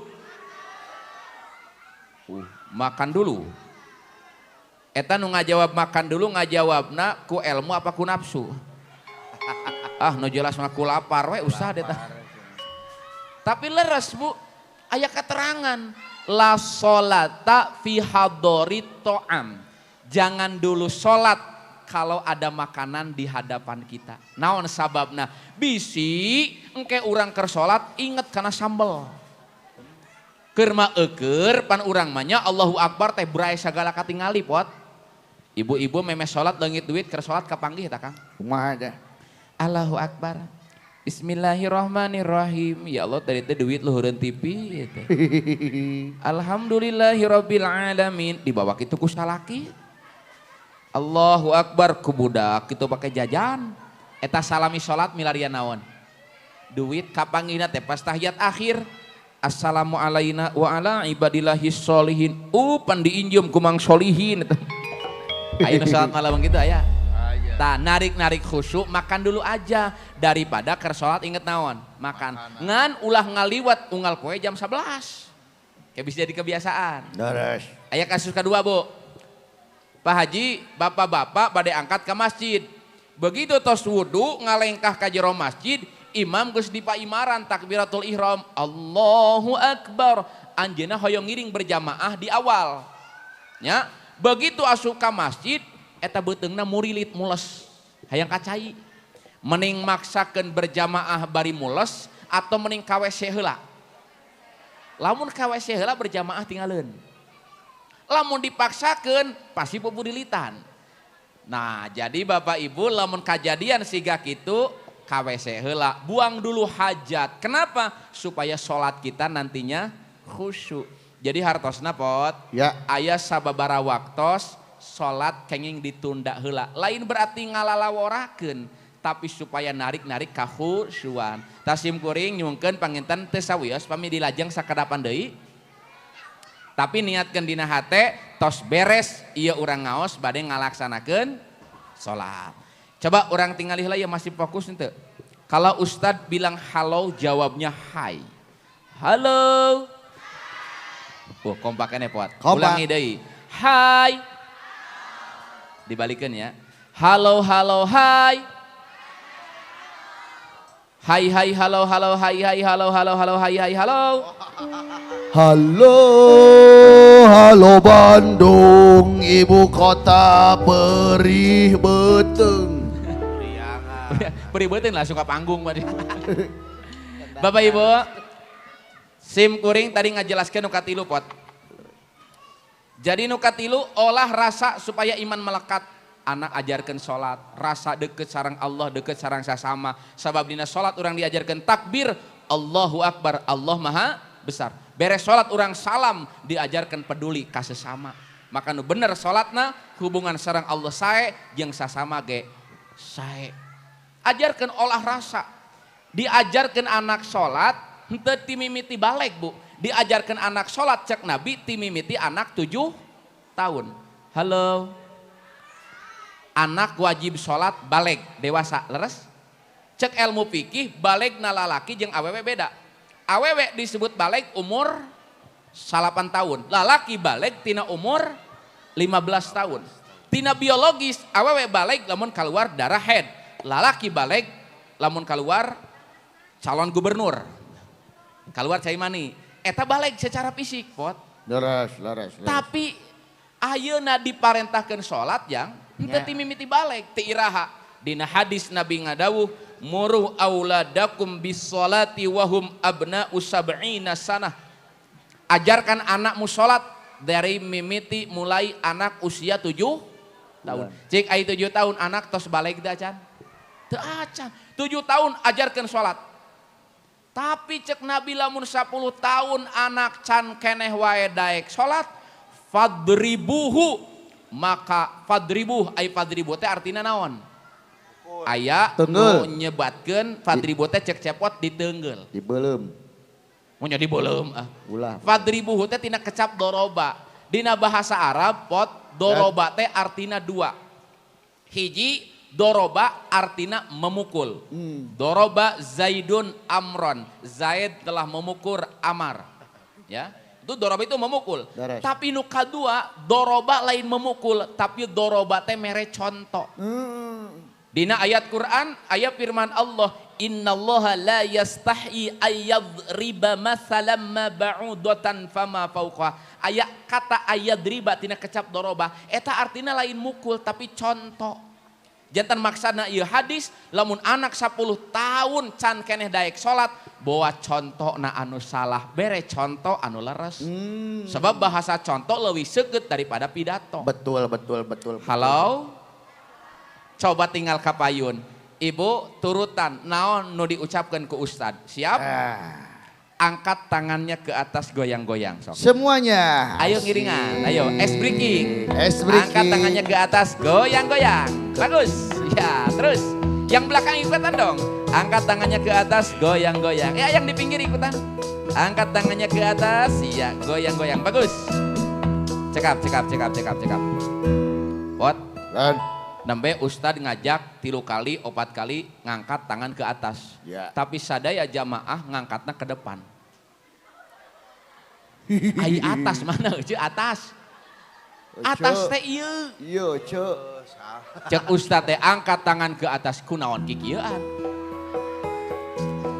Makan dulu. Eta nu ngajawab makan dulu ngajawabna ku ilmu apa ku nafsu? Ah, nu jelas mah ku lapar we usah eta. Tapi leres Bu, aya keterangan la sholata fi hadori to'am. Jangan dulu sholat kalau ada makanan di hadapan kita. Naon sababna? Bisi engke urang keur sholat inget kana sambel. Keur mah eueur pan urang mah nya Allahu Akbar teh bray sagala katingali pot. Ibu-ibu memeh sholat leungit duit keur sholat kapanggih tah Kang. Kumaha teh? Allahu Akbar. Bismillahirrahmanirrahim. Ya Allah tadi teh duit luhureun TV teh. Alhamdulillahirabbil alamin. Dibawa kitu ku salaki. Allahu Akbar ku budak kitu pake jajan. Eta salami salat milarian naon? Duit kapanggihna teh pas tahiyat akhir. Assalamu alaina wa ala ibadillahis sholihin. Pan diinjem ku mang sholihin eta. Ayeuna salat malam gitu aya. Tah narik-narik khusyuk makan dulu aja daripada keur salat inget naon? Makan. Ngan ulah ngaliwat unggal poe jam 11. Kayak bisa jadi kebiasaan. Deres. Aya kasus kedua, Bu. Pak Haji, bapak-bapak bade angkat ke masjid. Begitu tos wudu ngalengkah ka jero masjid, imam geus dipaimaran takbiratul ihram, Allahu Akbar. Anjeunna hoyong ngiring berjamaah di awal. Ya, begitu asup ka masjid eta beuteungna murilit mules, hayang kacai. Mending maksakeun berjamaah bari mules atau mending ka WC heula? Lamun ka WC heula berjamaah tinggalin. Lamun dipaksakeun pasti pupurilitan. Nah, jadi Bapak Ibu lamun kajadian siga kitu ka WC heula, buang dulu hajat. Kenapa? Supaya sholat kita nantinya khusyuk. Jadi hartosna pot, ya. Aya sababara waktos sholat kenging ditunda heula. Lain berarti ngalalaworakeun, tapi supaya narik-narik kahusyuan. Tasim kuring nyungkeun panginten teu sawios pami dilajeng sakadapan deui. Tapi niatkeun dina hate tos beres ieu urang ngaos bade ngalaksanakeun sholat. Coba urang tingali heula ya masih fokus henteu. Kalau ustad bilang halo jawabnya hai. Halo. Oh, kompaknya pot. Ulangi deui. Hai. Dibalikeun ya. Halo halo hai. Hai hai halo halo hai hai halo halo halo hai hai halo. Halo halo Bandung, ibu kota perih beuteung. Perih beuteung langsung ke panggung tadi. Bapak Ibu, sim kuring tadi ngajelaskeun nu katilu pot. Jadi nu katilu olah rasa supaya iman melekat. Anak ajarkan sholat, rasa deket sarang Allah, deket sarang sasama. Sabab dina sholat orang diajarkan takbir, Allahu Akbar, Allah Maha Besar. Beres sholat orang salam, diajarkan peduli ka sesama. Maka nu bener sholatna, hubungan sarang Allah sae, jeung sasama ge sae. Ajarkan olah rasa. Diajarkan anak sholat, henteu timimiti balik Bu. Diajarkan anak sholat cek Nabi timimiti anak 7 tahun. Halo. Anak wajib sholat balig dewasa, leres? Cek ilmu fikih balig na lalaki jeung awewe beda. Awewe disebut balig umur 8 tahun. Lalaki balig tina umur 15 tahun. Tina biologis awewe balig lamun keluar darah head. Lalaki balig lamun keluar calon gubernur. Keluar cai mani. Eta balig secara fisik, Pot. Leres, leres, leres. Tapi ayeuna diparentahkeun salat yang henteu ti mimiti balig ti iraha. Dina hadis Nabi ngadawuh muru auladakum bis-sholati wahum abna'u sab'ina sanah. Ajarkan anakmu salat dari mimiti mulai anak usia 7 tahun. Cik ai 7 tahun anak tos balig da acan? Teu acan. 7 tahun ajarkan salat. Tapi cek Nabi lamun 10 tahun anak can keneh wae daek salat, fadribuhu, maka fadribuh ai fadribu teh artina naon? Aya nu nyebatkeun fadribu teh cek cepot diteunggel. Dibeuleum. Mun nya dibeuleum ah. Ulah. Fadribuhu teh tina kecap doroba. Dina bahasa Arab pot doroba teh artina dua. Hiji doroba artina memukul. Doroba Zaidun Amron. Zaid telah memukul Amar. Ya, itu doroba itu memukul. Dares. Tapi nu kadua doroba lain memukul, tapi doroba teh mere contoh. Dina ayat Quran, ayat firman Allah, innallaha la yastahyi ayyadriba masalam ma ba'udatan fama fauqa. Ayat kata ayadriba tina kecap doroba, eta artina lain mukul tapi contoh. Jantan maksana ieu hadis lamun anak 10 tahun can keneh daek salat bawa contoh na anu salah bere contoh anu leres. Sebab bahasa contoh leuwih seukeut daripada pidato. Betul, betul, betul, betul. Halo? Coba tinggal kapayun. Ibu turutan naon nu diucapkeun ku ustad. Siap? Angkat tangannya ke atas goyang-goyang sok. Semuanya. Ayo ngiringan, ayo ice breaking. Ice breaking. Angkat tangannya ke atas goyang-goyang. Bagus. Ya, terus yang belakang ikutan dong. Angkat tangannya ke atas goyang-goyang. Ya, yang di pinggir ikutan. Angkat tangannya ke atas, iya, goyang-goyang. Bagus. Cekap, cekap, cekap, cekap, cekap. Pot. Dan nembe ustad ngajak 3 kali, 4 kali ngangkat tangan ke atas. Ya. Tapi sadaya jamaah ngangkatnya ke depan. Ai atas mana euy? Atas. Atas teh ieu. Ieu, ceu. Cek ustad teh angkat tangan ke atas kunaon kikieuan.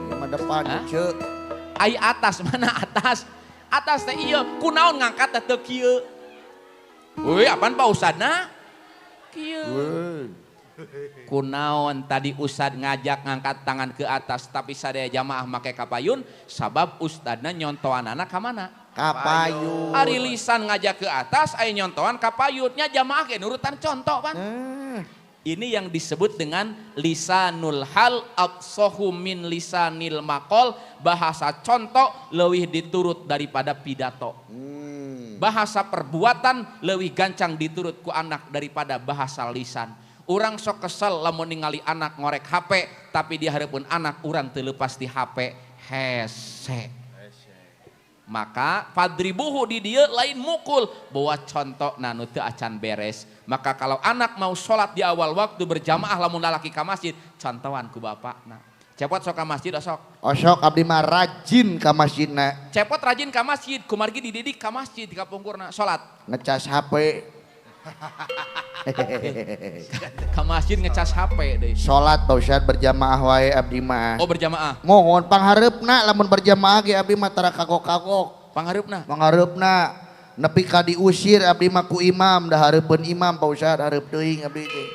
Ieu mah depan, ceu. Ai atas mana atas? Atas teh ieu, kunaon ngangkat teh teu kieu. Weuh, apaan Pak Ustadna? Kieu. Kunaon tadi ustad ngajak ngangkat tangan ke atas tapi sadaya jamaah make kapayun sabab ustadna nyontoanana ka mana? Kapayun. Ari lisan ngajak ke atas aya nyontoan kapayunnya jamaah ge nurutan contoh pan. Ini yang disebut dengan lisanul hal absohu min lisanil maqal, bahasa contoh leuwih diturut daripada pidato. Bahasa perbuatan leuwih gancang diturut ku anak daripada bahasa lisan. Urang sok kesel lamun ningali anak ngorek HP, tapi di hareupeun anak urang teu leupas di HP hese. Maka fadribuhu di dieu lain mukul, bawa contoh nu teu acan beres. Maka kalau anak mau sholat di awal waktu berjamaah lamun lalaki ka masjid, contohan ku bapakna. Cepot sok ka masjid osok. Osok abdi mah rajin ka masjidna. Cepot rajin ka masjid, kumargi dididik ka masjid ka pungkurna salat. Ngecas HP. Ka masjid ngecas HP deui. Salat Pak Ustad berjamaah wae abdi mah. Oh berjamaah. Mohon panghareupna lamun berjamaah ge abdi mah tara kagok-kagok. Panghareupna. Panghareupna nepi ka diusir abdi mah ku imam da hareupeun imam Pak Ustad hareup teuing abdi teh.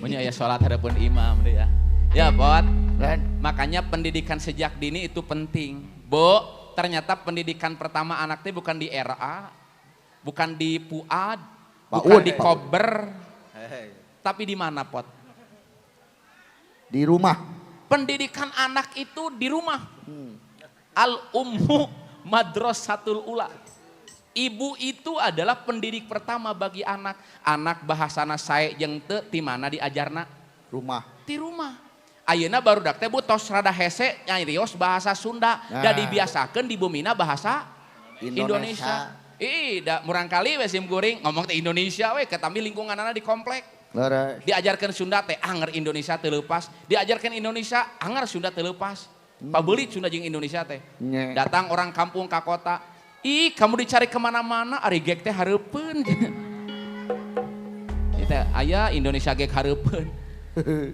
Mun aya salat hareupeun imam deui ya. Ya, Bot. Dan makanya pendidikan sejak dini itu penting. Bu, ternyata pendidikan pertama anak teh bukan di RA, bukan di PUAD, bukan di Kober, tapi di mana, Pot? Di rumah. Pendidikan anak itu di rumah. Al ummu madrasatul ula. Ibu itu adalah pendidik pertama bagi anak. Anak bahasana sae jeung teu ti mana diajarna? Rumah. Di rumah. Ayeuna barudak teh bu tos rada hese nyarios bahasa Sunda. Nah. Da dibiasakeun di bumina bahasa Indonesia. Ih, da murang kali we sim kuring ngomong teh Indonesia we ketambi lingkunganana di komplek. Leres. Diajarkan Sunda teh anger Indonesia teu leupas, diajarkan Indonesia anger Sunda teu leupas. Pabeulit Sunda jeung Indonesia teh. Datang orang kampung ka kota, ih kamu dicari kemana-mana, ari gek teh hareupeun. Itu aya Indonesia gek hareupeun.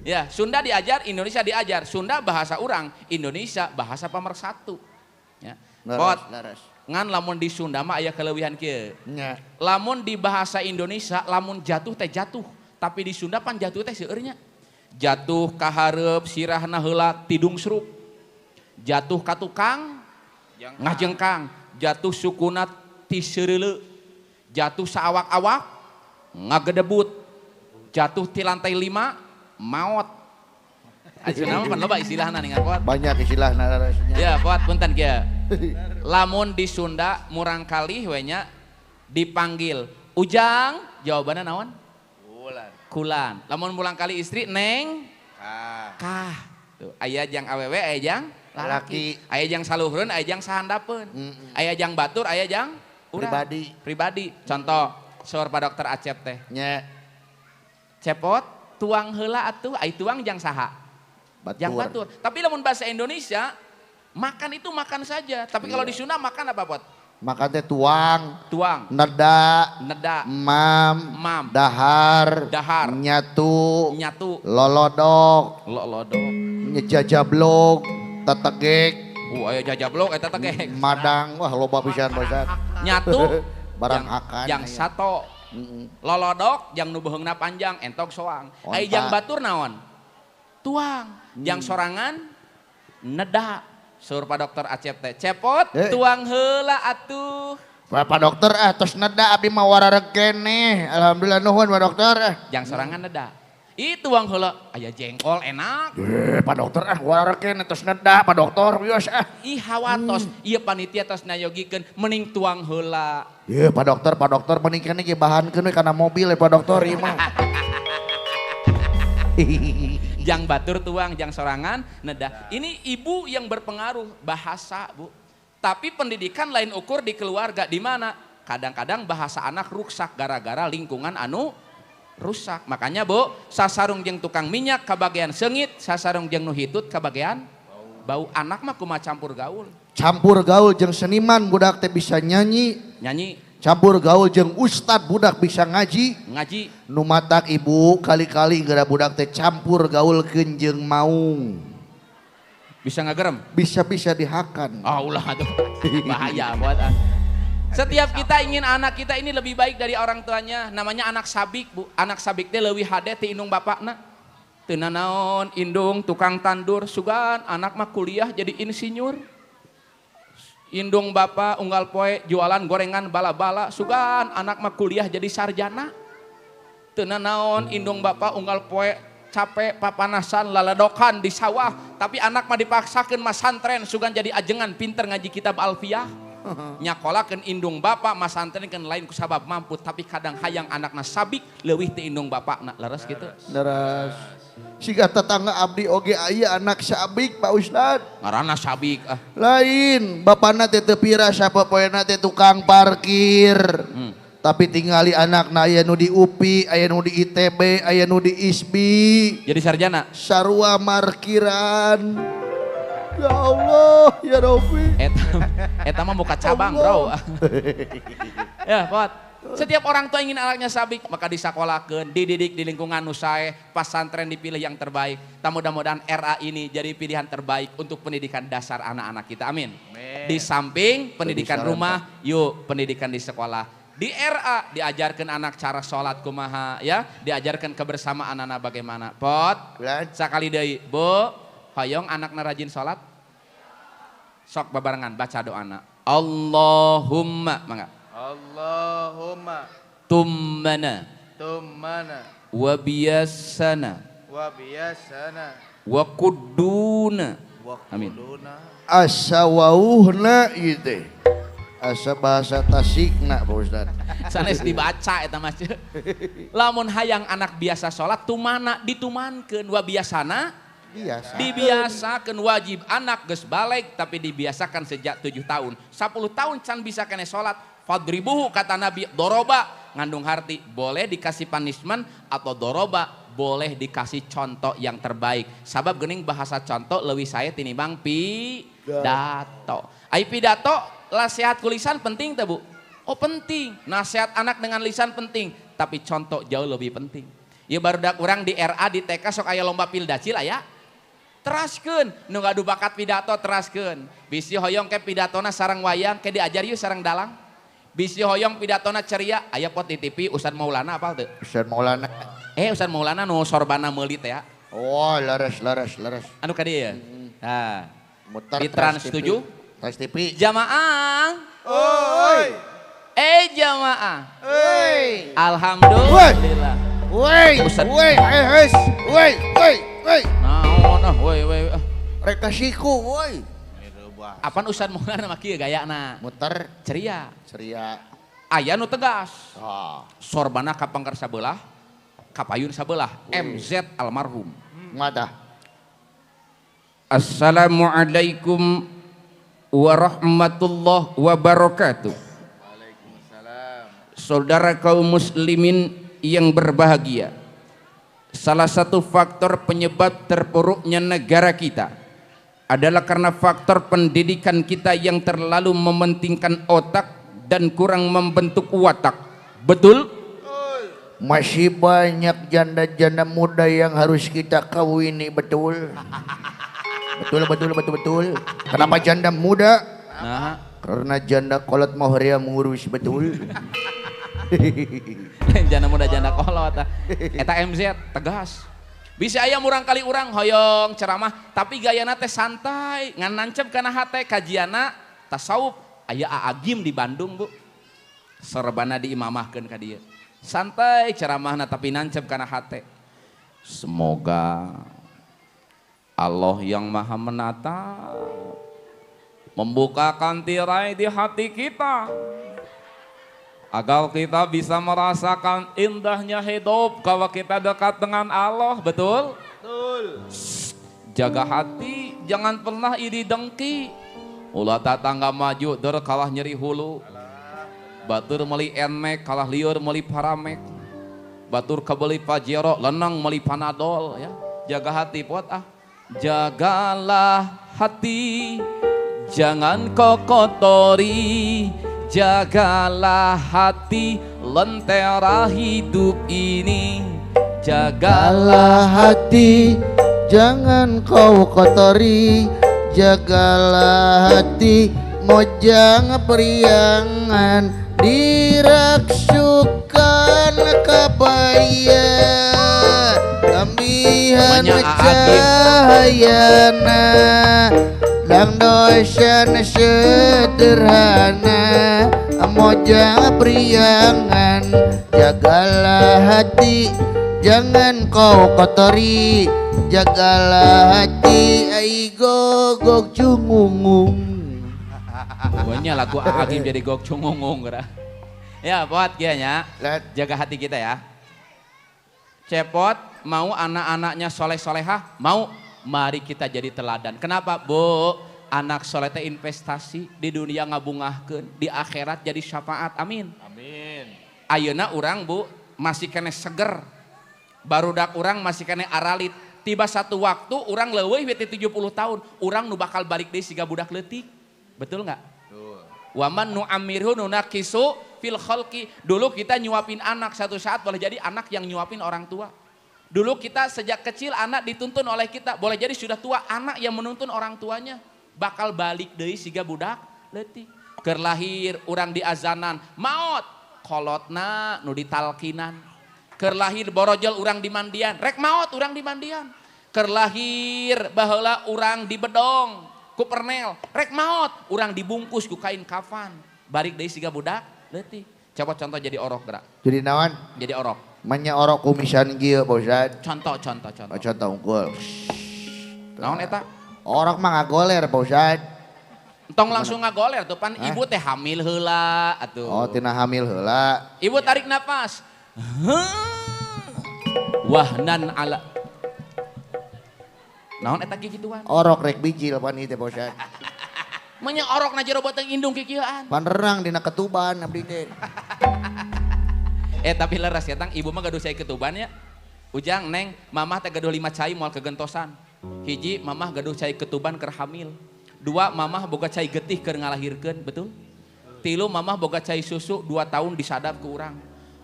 Ya, Sunda diajar, Indonesia diajar. Sunda bahasa urang, Indonesia bahasa pemersatu. Ya. Pot, ngan lamun di Sunda mah aya keleuwihan kieu. Lamun di bahasa Indonesia, lamun jatuh teh jatuh. Tapi di Sunda pan jatuh teh seueur nya. Jatuh ka hareup sirahna heula tidung serup. Jatuh ka tukang ngajengkang, jatuh sukuna ti seureuleu. Jatuh saawak-awak ngagedebut. Jatuh ti lantai 5 maot. Ayeuna mah pan loba istilahna nih kuat. Banyak istilahna. Ya, kuat punten kieu. Lamun di Sunda murang kalih we nya dipanggil Ujang, jawabanna naon? Kulan. Lamun mulang kali istri neng kah. Tuh, aya jang awewe, aya jang lalaki. Aya jang saluhureun, aya jang sahandapeun. Aya jang batur, aya jang urang. Pribadi. Pribadi. Contoh, saur Pak Dokter Acep teh. Nya. Cepot tuang heula atuh, ai tuang jang saha? Batur. Jang batur. Tapi lamun bahasa Indonesia, makan itu makan saja. Tapi kalau di Sunda makan apa, Pot? Makan teh tuang, tuang, neda, neda, mam, mam, dahar, dahar, nyatu, nyatu, lolodok, lolodok, nyejajablok, tetegek, aya jajablok eta tetegek, madang, wah loba pisan Pak. Nyatu, barang akan, jang sato, lolodok, jang nu beuheungna panjang, entok soang, ai jang batur naon? Tuang, jang sorangan, neda. Sur Pak Dokter Acep teh, cepot tuang heula atuh. Pak Dokter tos neda abdi mah warareg keneh. Alhamdulillah nuhun Pak Dokter. Jang sorangan neda. Ih tuang heula aya jengkol enak. Pak Dokter warareg keneh tos neda Pak Dokter wios ah. Ih hawatos, ieu panitia tos nayogikeun mending tuang heula. Ye Pak Dokter mending keneh ge bahankeun we kana mobil Pak Dokter ieu mah. Jang batur tuang, jang sorangan neda. Ini ibu yang berpengaruh bahasa, Bu. Tapi pendidikan lain ukur di keluarga di mana? Kadang-kadang bahasa anak rusak gara-gara lingkungan anu rusak. Makanya, Bu, sasarung jeung tukang minyak kabagian seungit, sasarung jeung nu hitut kabagian bau. Anak mah kumaha campur gaul. Campur gaul jeung seniman budak teh bisa nyanyi. Nyanyi. Campur gaul jeung ustad budak bisa ngaji. Ngaji. Nu matak ibu kali-kali geura budak teh campur gaul jeung maung. Bisa ngagerem? Bisa-bisa dihakan. Oh ulah atuh. Bahaya buat. Setiap kita ingin anak kita ini lebih baik dari orang tuanya, namanya anak sabik, Bu. Anak sabik teh leuwih hade ti indung bapakna. Teu nanaon indung tukang tandur sugan anak mah kuliah jadi insinyur. Indung bapak unggal poe jualan gorengan bala-bala sugan anak mah kuliah jadi sarjana. Teu nanaon indung bapak unggal poe capek papanasan laladokan di sawah tapi anak mah dipaksakeun masantren sugan jadi ajengan pinter ngaji kitab alfiah. Nyakolakeun indung bapak masantrenkeun lain ku sabab mampu tapi kadang hayang anakna sabik leuwih ti indung bapakna. Leres kitu? Leres. Siga tetangga abdi oge aya anak sabik Pak Ustad. Ngaranna sabik ah. Lain, bapana teh teu pira sapopoena teh tukang parkir. Tapi tingali anakna aya nu di UPI, aya nu di ITB, aya nu di ISBI. Jadi sarjana. Sarua markiran. Ya Allah, ya Rabbi. Eta mah buka cabang, bro. Ya, Pot. Setiap orang tua ingin anaknya sabik, maka disakolahkeun, dididik di lingkungan nu sae, pasantren dipilih yang terbaik. Tah mudah-mudahan RA ini jadi pilihan terbaik untuk pendidikan dasar anak-anak kita. Amin. Amin. Di samping pendidikan rumah, yuk pendidikan di sekolah. Di RA diajarkan anak cara sholat kumaha, ya, diajarkan kebersamaan anak bagaimana. Pot, sakali deui, Bu, hoyong anakna rajin sholat. Sok babarengan baca doana. Allahumma, mangga. Allahumma tummana tummana wa biyasana wa biyasana wa kudduna. Amin. Asa wauhna ieu teh. Asa bahasa Tasikna Pak Ustad. Sanes dibaca eta mah. Lamun hayang anak biasa salat tumana ditumankeun wa biasana biasa. Dibiasakan wajib anak geus baleg tapi dibiasakan sejak 7 tahun. 10 tahun can bisa kene salat. Fadribuhu kata Nabi doroba ngandung harti, boleh dikasih punishment atau doroba, boleh dikasih contoh yang terbaik. Sabab geuning bahasa contoh leuwih sae tinimbang pidato. Ai pidato nasihat ku lisan penting teh, Bu? Oh penting, nasihat anak dengan lisan penting, tapi contoh jauh lebih penting. Ya barudak urang di RA di TK sok aya lomba pildacil aya. Teraskeun, nu gaduh bakat pidato teraskeun. Bisi hoyong ke pidatona sareng wayang, ke diajar yuk sareng dalang. Bisi hoyong pidatona ceria, aya pot di TV Ustad Maulana apal teu? Ustad Maulana. Ustad Maulana nu sorbana meuli teh ya. Oh, leres leres leres. Anu ka dieu ya? Nah. Muter di Trans TV. 7. Trans TV. Jamaah. Oi. Jamaah. Oi. Alhamdulillah. Woi, woi, woi, woi, woi, woi. Naon ah, woi, woi. Rek siku, woi. Apan Ustad Maulana mah kieu gayana? Muter ceria. Ceria. Aya nu tegas. Oh. Sorbana kapangker sabelah, kapayun sabelah, MZ almarhum. Madah. Assalamualaikum warahmatullahi wabarakatuh. Waalaikumsalam. Saudara kaum muslimin yang berbahagia, salah satu faktor penyebab terpuruknya negara kita adalah karena faktor pendidikan kita yang terlalu mementingkan otak dan kurang membentuk watak. Betul? Masih banyak janda-janda muda yang harus kita kawini, betul? Betul, betul, betul, betul. Kenapa janda muda? Nah. Karena janda kolot mau horea mengurus, betul? Janda muda janda kolot. Eta MZ tegas. Bisa aya murang kali urang hoyong ceramah tapi gayana teh santai, ngan nancep kana hate kajiana tasawuf. Aya Agim di Bandung, Bu. Serbana diimamahkeun ka dieu. Santai ceramahna tapi nancep kana hate. Semoga Allah yang Maha Menatap membukakan tirai di hati kita agar kita bisa merasakan indahnya hidup kalau kita dekat dengan Allah, betul? Betul. Jaga hati, jangan pernah iri dengki. Ulah tatangga maju, der kalah nyeri hulu. Batur meuli enmek, kalah liur meuli paramek. Batur kabeli pajero, lenang meuli panadol. Ya. Jaga hati, pot ah. Jagalah hati, jangan kau kotori. Jagalah hati, lentera hidup ini. Jagalah hati, jangan kau kotori. Jagalah hati, mojang periangan. Diraksukan kabaya, tambihan cahayana. Dang dosen sederhana, mojang priangan. Jagalah hati, jangan kau kotori. Jagalah hati, ai gogok cungungung. Pokoknya lagu Agim jadi gok cungungung. Ya buat kianya, jaga hati kita ya. Cepot mau anak-anaknya soleh-solehah, mau. Mari kita jadi teladan. Kenapa, Bu? Anak soleh teh investasi di dunia ngabungahkeun, di akhirat jadi syafaat. Amin. Amin. Ayeuna urang, Bu, masih kene seger. Barudak urang masih kene aralit. Tiba satu waktu urang leuwih we 70 tahun, urang nu bakal balik deui siga budak leutik. Betul nggak? Betul. Waman nu'amirhu nunakisu fil khalqi. Dulu kita nyuapin anak, satu saat boleh jadi anak yang nyuapin orang tua. Dulu kita sejak kecil anak dituntun oleh kita, boleh jadi sudah tua anak yang menuntun orang tuanya. Bakal balik deui siga budak leutik. Keur lahir urang diazanan, maot kolotna nu ditalkinan. Keur lahir borojol urang dimandian, rek maot urang dimandian. Keur lahir baheula urang dibedong ku pernel, rek maot urang dibungkus ku kain kafan. Balik deui siga budak leutik. Coba contoh jadi orok gerak. Jadi naon? Jadi orok. Manya orok kumisan kieu Pak Ustad. Contoh, contoh, contoh. Oh, contoh unggul. Naon eta? Orok mah ngagoler Pak Ustad. Entong langsung ngagoler tuh pan ibu teh hamil heula atuh. Oh, tina hamil heula. Ibu tarik napas. Wahnan ala. Naon eta kikituan? Orok rek bijil pan ieu teh Pak Ustad. Manya orok na jero beuteung indung kikieuan. Pan renang dina ketuban abdi teh. Tapi leres ya tang, ibu mah gaduh cai ketuban ya. Ujang neng, mamah teh gaduh 5 cai moal kegentosan. Hiji, mamah gaduh cai ketuban keur hamil. 2, mamah boga cai getih keur ngalahirkeun, betul? 3, mamah boga cai susu 2 tahun disadap ke urang.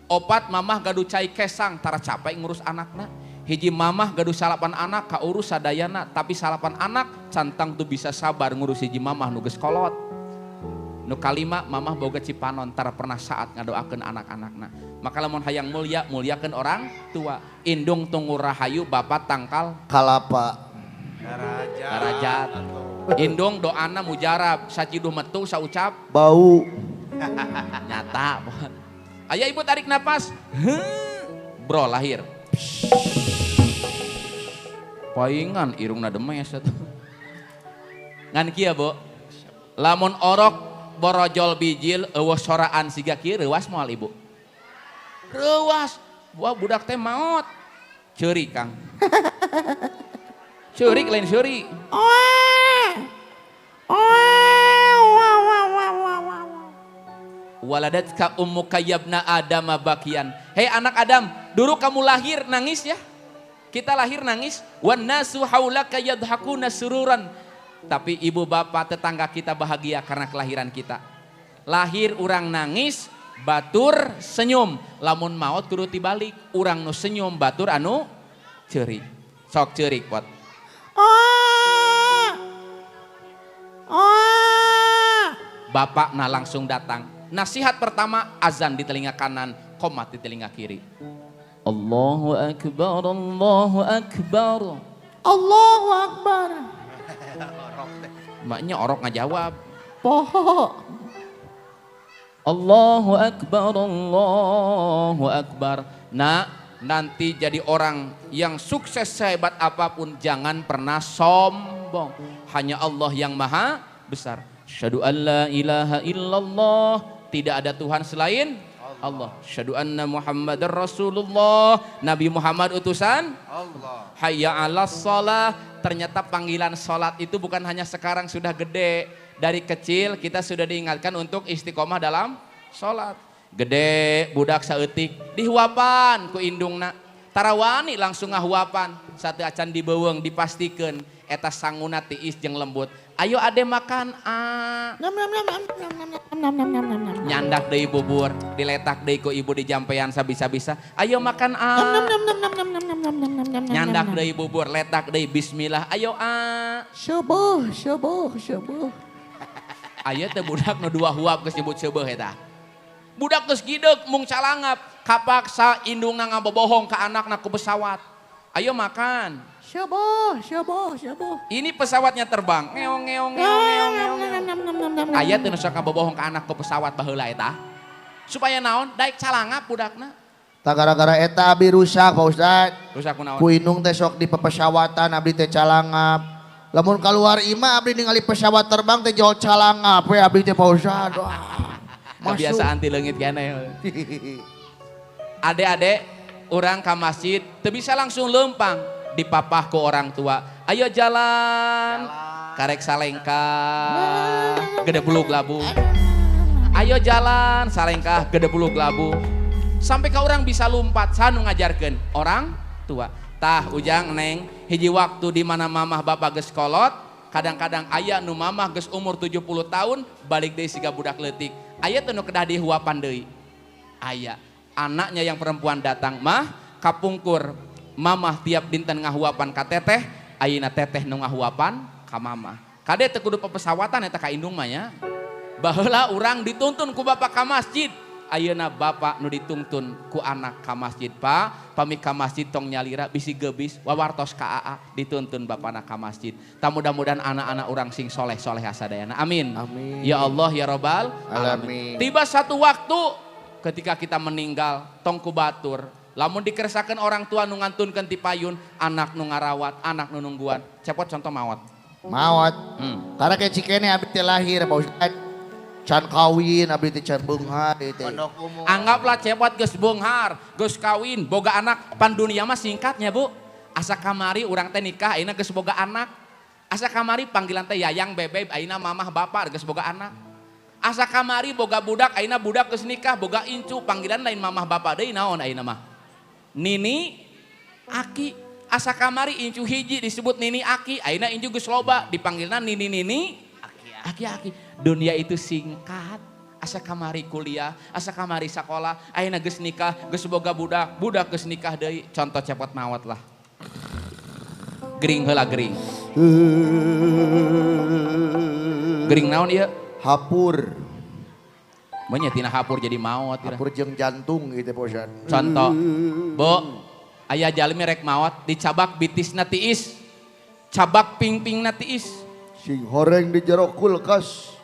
4, mamah gaduh cai kesang tara capek ngurus anakna. Hiji, mamah gaduh 8 anak kaurus sadayana, tapi 8 anak cantang tuh bisa sabar ngurus hiji mamah nu geus kolot. Nu kalima, mamah boga cipanon tara pernah saat ngadoakeun anak-anakna. Maka lamun hayang mulia, muliakeun orang tua. Indung tunggu rahayu, bapak tangkal kalapa. Darajat. Indung doana mujarab, saciduh metu saucap bau. Nyata. Aya ibu tarik napas. Bro lahir. Paingan irungna demes atuh. Ngan kieu, Bu. Lamun orok borojol bijil eueuh soraan siga kieu reuas moal ibu. Reuas. Wah budak teh maot. Ceurik Kang. Ceurik lain seuri. Waladatka ummuka yabna adama bakian. Hei anak Adam, dulu kamu lahir nangis ya. Kita lahir nangis. Wan nasu haulaka yadhakuna sururan. Tapi ibu bapak tetangga kita bahagia karena kelahiran kita. Lahir urang nangis, batur senyum. Lamun maot kudu tibalik, urang nu senyum batur anu ceurik. Sok ceurik pot. Bapak nah langsung datang. Nasihat pertama, azan di telinga kanan, qomat di telinga kiri. Allahu akbar, Allahu akbar. Allahu akbar. Maknya orok ngajawab. Poho. Allahu akbar, Allahu akbar. Nah, nanti jadi orang yang sukses sehebat apapun jangan pernah sombong. Hanya Allah yang maha besar. Asyhadu an la ilaha illallah. Tidak ada Tuhan selain Allah. Asyhadu anna Muhammadar Rasulullah. Nabi Muhammad utusan Allah. Hayya 'alas shalah. Ternyata panggilan sholat itu bukan hanya sekarang sudah gede. Dari kecil kita sudah diingatkan untuk istiqomah dalam sholat. Gede budak saeutik dihuapan ku indungna. Tarawani langsung ngahuapan. Satu acan dibeuweung dipastikeun eta sanguna tiis jeung lembut. Ayo ade makan a. Nyandak deui bubur, diletak deui ku ibu di jampean sabisa-bisa. Ayo makan a. Nyandak deui bubur, letak deui bismillah. Ayo a. Subuh, subuh, subuh. Aya teh budak nu 2 huap geus nyebut seubeuh eta. Budak geus gideuk mung calangap, kapaksa indungna ngabobohong ka anakna ku pesawat. Ayo makan. Subuh, subuh, subuh. Ini pesawatnya terbang. Ngeong, ngeong, ngeong, ngeong, ngeong. Aya teh nu sok ngabobohong ka anak ku pesawat baheula eta. Supaya naon? Daek calangap budakna. Tah gara-gara eta abi rusak Pak Ustad. Rusak kunaon? Ku indung teh sok di pepesawatan abdi teh calangap. Lamun keluar imah abdi ningali pesawat terbang teh jauh calangap we abdi teh Pak Ustad. Wah. Kebiasaan ti leungit keneh. Ade-ade urang ka masjid teu bisa langsung leumpang, dipapah ku orang tua. Ayo jalan. Karek salengkah gede bulug labu. Ayo jalan salengkah gede bulug labu. Sampai ka urang bisa lumpat sanu ngajarkeun orang tua. Tah ujang neng, hiji waktu di mana mamah bapak geus kolot, kadang-kadang aya nu mamah geus umur 70 tahun balik deui siga budak leutik. Aya teu nu kedah dihuapan deui. Aya anaknya yang perempuan datang, mah kapungkur mamah tiap dinten ngahuapan ka teteh, ayeuna teteh nu ngahuapan ka mamah. Kade teu kudu pepesawatan eta ka indung mah nya. Baheula urang dituntun ku bapak ka masjid, ayeuna bapak nu dituntun ku anak ka masjid. Pak, pami ka masjid tong nyalira bisi geubis wawartos ka aa dituntun bapana ka masjid. Tah mudah-mudahan anak-anak urang sing soleh-soleh sadayana. Amin. Amin. Ya Allah ya Rabbal alamin. Tiba satu waktu ketika kita meninggal tong ku batur, lamun dikeresakeun orang tua nu ngantunkeun ti payun, anak nu ngarawat, anak nu nungguan. Cepot contoh maot. Maot. Karena kayak cikene abdi teh lahir Pak Ustad. Can kawin abdi teh can beunghar teh. Anggaplah cepot geus beunghar, geus kawin, boga anak, pan dunia mah singkatnya Bu. Asa kamari urang teh nikah ayeuna geus boga anak. Asa kamari panggilan teh yayang bebeb ayeuna mamah bapak geus boga anak. Asa kamari boga budak, ayeuna budak geus nikah, boga incu, panggilan lain mamah bapak deui naon ayeuna mah. Nini aki. Asa kamari incu hiji disebut nini aki, ayeuna incu geus loba dipanggilna nini nini aki aki. Dunia itu singkat. Asa kamari kuliah, asa kamari sekolah, ayeuna geus nikah, geus boga budak, budak geus nikah deui. Contoh cepot maot lah. Gering heula gering. Gering naon ieu? Hapur. Banyak tina hapur jadi maot. Hapur jeung jantung gitu Pak Ustad. Contoh, Bo, aya jalmi rek maot dicabak bitisna tiis. Cabak pingpingna tiis. Sing horeng di jero kulkas.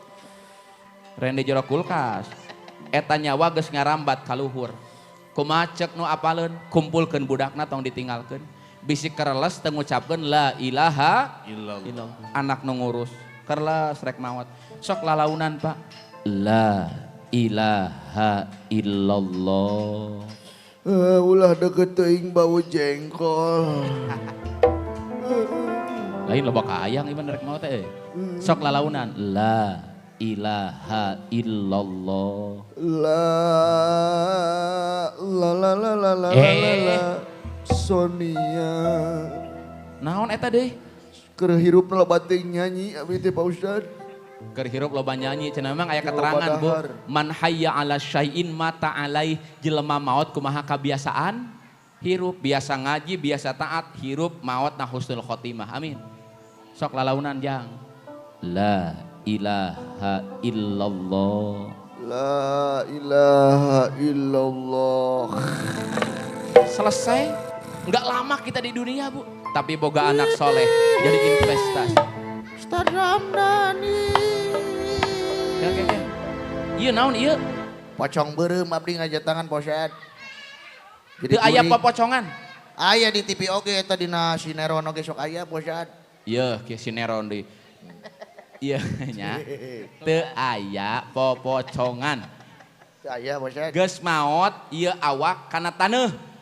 Reng di jero kulkas. Eta nyawa geus ngarambat ka luhur. Kumaha ceuk nu apaleun? Kumpulkeun budakna tong ditinggalkeun. Bisi kereles teu ngucapkeun la ilaha illallah. Anak nu ngurus. Kereles rek maot. Sok lalaunan Pak. La ilaha illallah. Ulah deket teuing bau jengkol. Lain loba kaayang ieu rek maot teh. Sok lalaunan la ilaha illallah. La la la la la la la. Sonia. Naon eta deui? Keur hirup loba teuing nyanyi abdi teh Pak Ustad. Keur hirup loba nyanyi cenah memang aya keterangan Bu. Man hayya ala syai'in mata alaih, jelema maot kumaha kabiasaan? Hirup biasa ngaji, biasa taat, hirup maot na husnul khotimah. Amin. Sok lalaunan jang. La ilaha illallah. La ilaha illallah. Selesai. Enggak lama kita di dunia Bu. Tapi boga anak soleh jadi investasi. Ustaz Ramdhani. Oke. Iya naon iya? Pocong beureum abdi ngajatangan Pak Ustad. Jadi aya popocongan? Aya di TV oge eta dina sineron oge sok aya Pak Ustad. Iya, ke sineron deui. Iya nya. Teu aya popocongan. Teu aya Pak Ustad. Geus maot ieu awak kana taneuh.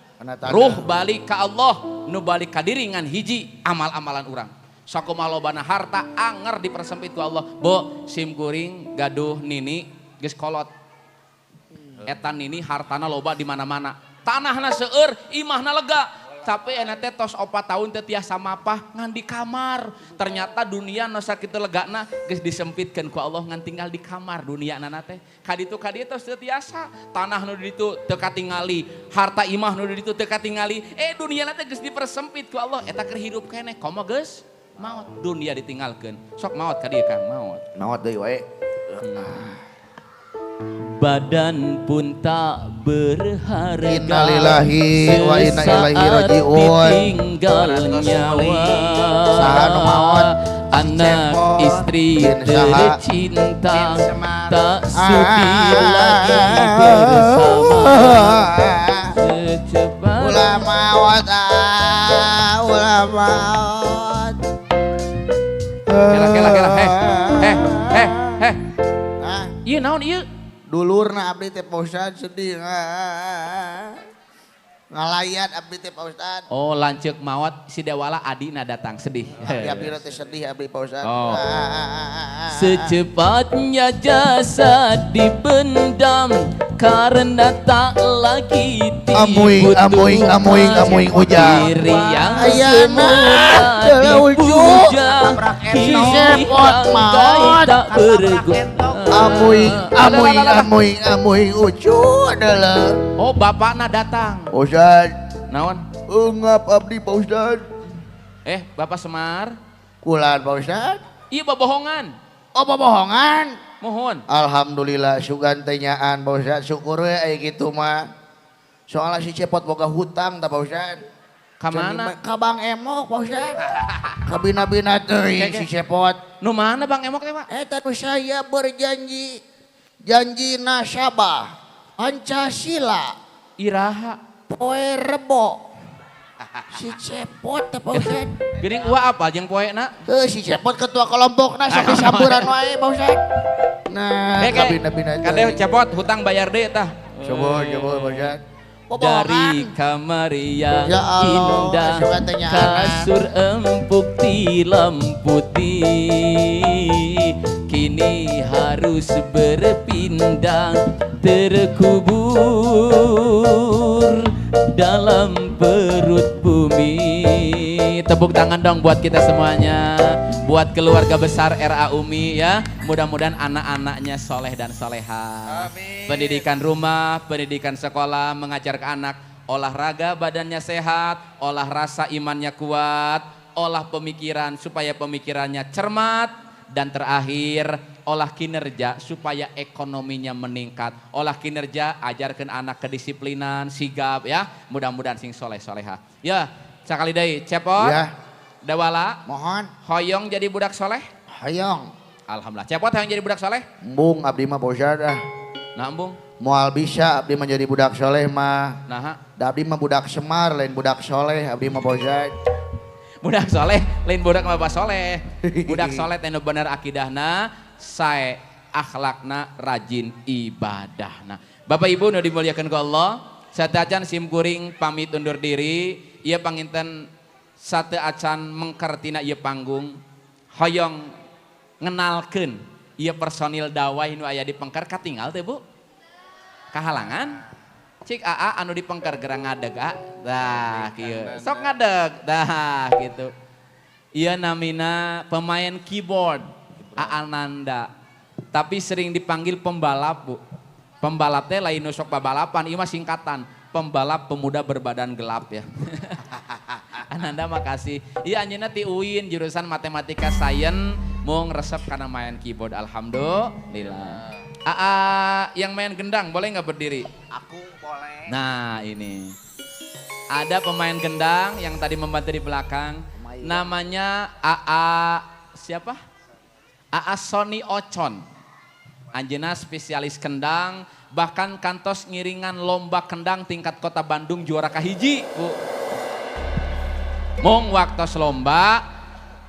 Ruh balik ka Allah, nu balik ka diri ngan hiji amal-amalan urang. Sakumaha lobana harta anger dipersempit ku Allah. Bo sim kuring gaduh nini geus kolot. Eta nini hartana loba di mana-mana. Tanahna seueur, imahna lega. Tapi enak teh tos 4 tahun teh tiasa mapah ngan di kamar. Ternyata dunia nu sakitu legana geus disempitkeun ku Allah ngan tinggal di kamar dunia nana teh. Kaditu kadieu tos teu tiasa. Tanah nu di ditu teu katingali, harta imah nu di ditu teu katingali. Dunia teh geus dipersempit ku Allah. Eta keur hirup keneh komo geus maot. Dunia ditinggalkeun. Sok maot ka dieu Kang, maot. Maot deui wae. Badan pun tak berharga. Innalillahi wa inna ilaihi rajiun. Tinggal nyawa. Saha nu maot? Anak istri tercinta tak sudi lagi bersama. Secepat ulah maot, ulah maot. Kela kela kela heh heh heh heh. Ieu naon ieu? Dulurna abdi teh Pak Ustad sedih. Ngalayat abdi teh Pak Ustad. Oh lanceuk maot si Dewala adina datang sedih. Abdi teh sedih abdi Pak Ustad. Oh. Secepatnya jasad dipendam karena tak lagi dibutuhkan. Amuing amuing amuing ujang. Diri yang semula dipuja kini bangkai tak berguna. Amuing amuing amuing amuing ucu adalah. Oh bapakna datang. Ustad. Naon? Ungap abdi Pak Ustad. Bapak Semar. Kulan Pak Ustad. Iya bobohongan. Oh bobohongan. Mohon. Alhamdulillah sugan teh nyaan Pak Ustad. Syukur we aya kitu mah. Soalnya si Cepot boga hutang tah Pak Ustad. Ka mana? Ka Bang Emok Pak Ustad. Kabina-bina teuing si Cepot. Nu mana Bang Emok teh Pak? Eta nu saya berjanji. Janji nasabah Pancasila. Iraha. Poe Rebo. Si Cepot teh Pak Ustad. Geuning uwa apa jeung poena? Heuh si Cepot ketua kelompokna sok disamburan wae Pak Ustad. Nah, kabina-bina teuing. Kade Cepot hutang bayar deui tah. Coba coba Pak Ustad. Dari kamar yang ya Allah, indah, kasur empuk tilam putih, kini hari harus berpindah, terkubur dalam perut bumi. Tepuk tangan dong buat kita semuanya, buat keluarga besar RA Umi ya. Mudah-mudahan anak-anaknya soleh dan soleha. Amin. Pendidikan rumah, pendidikan sekolah, mengajar ke anak olahraga badannya sehat, olah rasa imannya kuat, olah pemikiran supaya pemikirannya cermat, dan terakhir olah kinerja supaya ekonominya meningkat. Olah kinerja, ajarkan anak kedisiplinan, sigap ya. Mudah-mudahan sing soleh soleha. Ya, sakali deui Cepot. Ya. Dawala. Mohon. Hoyong jadi budak soleh? Hoyong. Alhamdulillah. Cepot hoyong jadi budak soleh? Embung abdi mah Pak ah. Nah embung. Moal bisa abdi mah jadi budak soleh mah. Nah. Da abdi mah budak Semar lain budak soleh abdi mah Pak. Budak soleh lain budak mah soleh. Budak soleh teh nu bener akidahna, sae akhlakna, rajin ibadahna. Bapak Ibu nu dimuliakan ku Allah, sateuacan sim kuring pamit undur diri, ieu panginten sateuacan mengkertina ieu panggung, hoyong ngenalkeun ieu personil dawai nu aya di Pengker katinggal teh Bu. Kahalangan? Cik AA anu di Pengker gerang ngadeg a. Dah kieu. Sok ngadeg. Dah gitu. Ieu namina pemain keyboard AA Nanda. Tapi sering dipanggil pembalap Bu. Pembalap teh lain nu sok babalapan, ieu mah singkatan. Pembalap pemuda berbadan gelap ya. Ananda makasih. Iya anjeunna ti UIN jurusan matematika sains mung resep karena main keyboard alhamdulillah. AA yang main gendang boleh nggak berdiri? Aku boleh. Nah ini ada pemain gendang yang tadi membantu di belakang. Namanya AA siapa? AA Sony Ocon. Anjeunna spesialis kendang, bahkan kantos ngiringan lomba kendang tingkat kota Bandung juara kahiji, Bu. Mung waktos lomba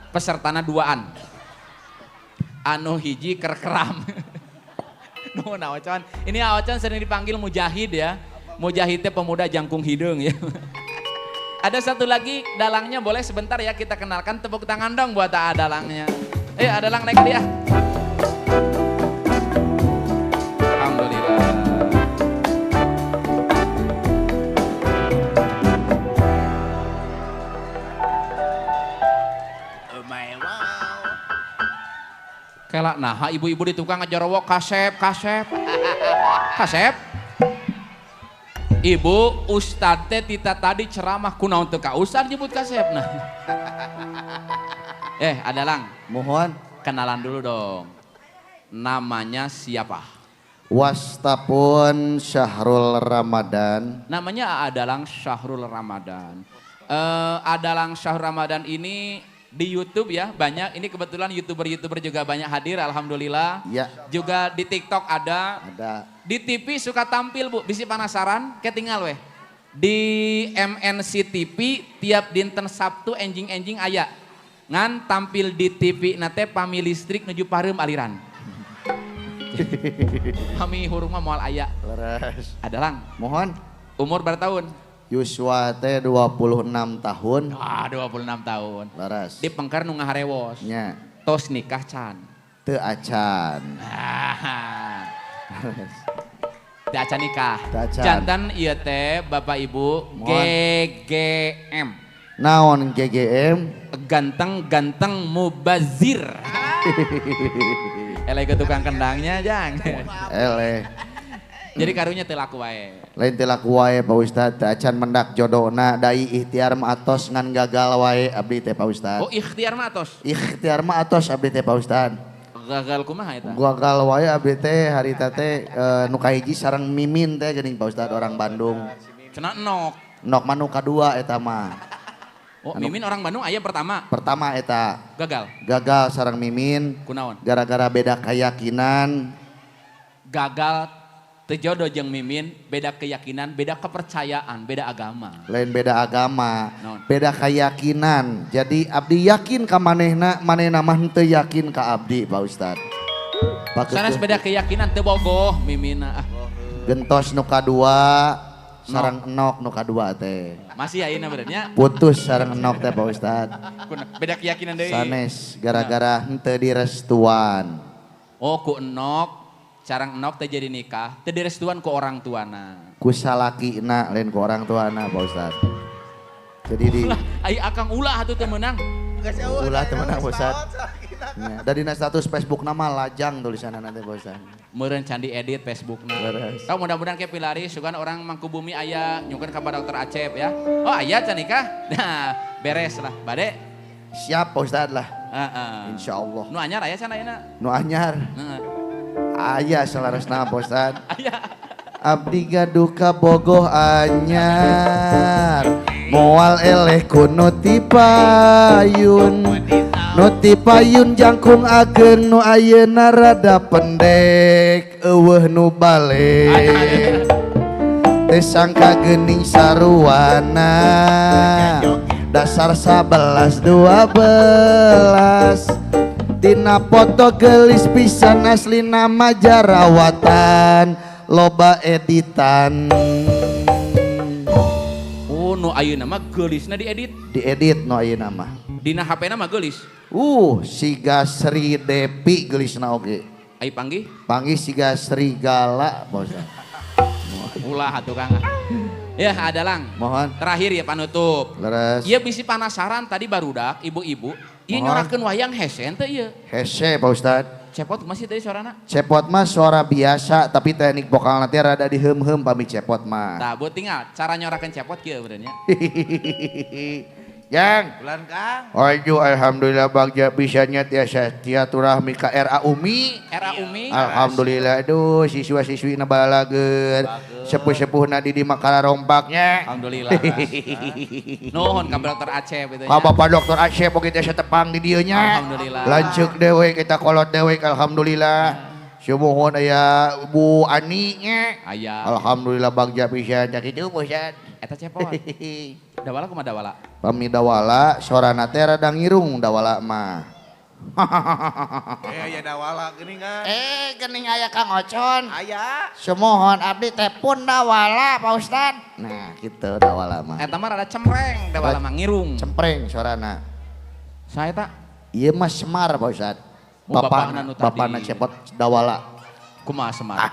pesertana duaan. Anu hiji kerkeram. Nuhun Ocon. Ini Ocon sering dipanggil Mujahid ya. Mujahidnya pemuda jangkung hidung ya. Ada satu lagi dalangnya boleh sebentar ya kita kenalkan, tepuk tangan dong buat AA dalangnya. Adalang naik dia. Alhamdulillah. Kelak nah ibu-ibu di tukang ngajarowok kasep, kasep. Kasep. Ibu ustad teh tita tadi ceramah kunaon teu ka ustad nyebut kasep nah. Adalang. Mohon kenalan dulu dong. Namanya siapa? Wastapun Syahrul Ramadan. Namanya Adalang Syahrul Ramadan. Adalang Syahrul Ramadan ini di YouTube ya banyak. Ini kebetulan YouTuber-YouTuber juga banyak hadir, alhamdulillah. Ya. Juga di TikTok ada. Ada. Di TV suka tampil Bu, bisi penasaran, ketinggal weh. Di MNC TV tiap dinten Sabtu enjing-enjing aya. Ngan tampil di TV nate pami listrik nuju pareum aliran. Pami hurung mah moal aya. Leres. Adalang. Mohon. Umur berapa tahun? Yuswa teh 26 tahun. Ah, 26 tahun. Leres. Di Pengker nu ngaharewos. Nya. Tos nikah can. Teu acan. Ah. Teu acan nikah. Teu acan. Jantan ieu teh Bapak Ibu. Mohon. GGM. Naon GGM? Ganteng-ganteng mubazir. Eleh ke tukang kendangnya jang. Eleh. Jadi karunya teu laku wae. Lain teu laku wae Pak Ustad, teu acan mendak jodona dai ikhtiar mah atos ngan gagal wae abdi teh Pak Ustad. Oh ikhtiar mah atos? Ikhtiar mah atos abdi teh Pak Ustad. Gagal kumaha eta? Gagal wae abdi teh harita teh nu kahiji sareng Mimin teh geuning Pak Ustad orang Bandung. Cenah nok. Nok mah nu kadua eta mah. Oh, Mimin orang Bandung aya pertama. Pertama eta. Gagal. Gagal sareng Mimin. Kunaon? Gara-gara beda keyakinan. Gagal teu jodoh jeung Mimin, beda keyakinan, beda kepercayaan, beda agama. Lain beda agama, non. Beda keyakinan. Jadi abdi yakin ka manehna, manehna mah henteu yakin ka abdi Pak Ustad. Sanes beda keyakinan teu bogoh Mimina. Gentos nu kadua sareng enok nu kadua teh. Masih ayeuna benernya? Putus sareng enok teh Pak Ustad. Beda keyakinan deui. Sanes gara-gara henteu direstuan. Oh ku enok, carang enok teh jadi nikah, teu direstuan ku orang tuana. Ku salakina lain ku orang tuana Pak Ustad. Jadi di Ai akang ulah atuh teu meunang. Ulah teu meunang Pak Ustad. Ya, dari status Facebook nama lajang tulisanna nanti Pak Ustad. Meureun can diedit Facebookna. Leres. Tau mudah-mudahan ke pilari sugan orang Mangkubumi aya nyungkeun ka Pak Dr. Acep ya. Oh aya can nikah? Nah, beres lah. Bade. Siap Pak Ustad lah. Heeh. Insyaallah. Nu anyar aya can ayeuna? Nu anyar. Heeh. Aya saleresna Pak Ustad. Aya. Abdi gaduh kabogoh anyar. Moal eleh ku nu ti payun. Nu ti payun jangkung ageng nu ayeuna rada pendek eueuh nu balik. Teu sangka geuning saruana. Dasar 11 12. Tina foto geulis pisan aslina mah jarawatan loba editan. Oh nu ayeuna mah geulisna diedit. Diedit nu ayeuna mah. Dina HP-na mah geulis. Siga Sri Depi geulisna oge. Ai panggih? Panggih siga Serigala Pak Ustad. Ulah atuh Kang. Ya adalang. Mohon. Terakhir ya panutup. Leres. Ieu bisi panasaran tadi barudak ibu-ibu, ieu nyorakeun wayang hese teh ieu. Hese Pak Ustad. Cepot masih tadi suarana? Cepot mah suara biasa tapi teknik vokal nanti rada diheum-heum pami cepot mah. Tah bu tinggal cara nyorakeun cepot kieu benernya. Yang. Bulan Kang. Aduh alhamdulillah bagja bisanya tiasa silaturahmi ka RA Umi. RA Umi. Alhamdulillah aduh siswa-siswi na balalageun. Sepuh-sepuhna di makara rompaknya. Alhamdulillah. Nuhun ka Dr. Acep itu nya. Ka Bapak Dr. Acep oge tiasa tepang di dieu nya. Alhamdulillah. Lanceuk dewe kita kolot dewe alhamdulillah. Sumuhun aya Bu Ani nya. Aya. Alhamdulillah bagja pisan kitu Pak Ustad. Eta cepot. Dawala kumaha dawala? Pami dawala sorana teh rada ngirung dawala mah. Aya dawala geuning kan. Geuning aya Kang Ocon. Aya. Sumuhun abdi teh pun dawala Pak Ustad. Nah, kitu dawala mah. Eta mah rada cempreng dawala mah ngirung. Cempreng sorana. Saha eta? Ieu mah Semar Pak Ustad. Bapakna bapakna cepot dawala. Kumaha Semar?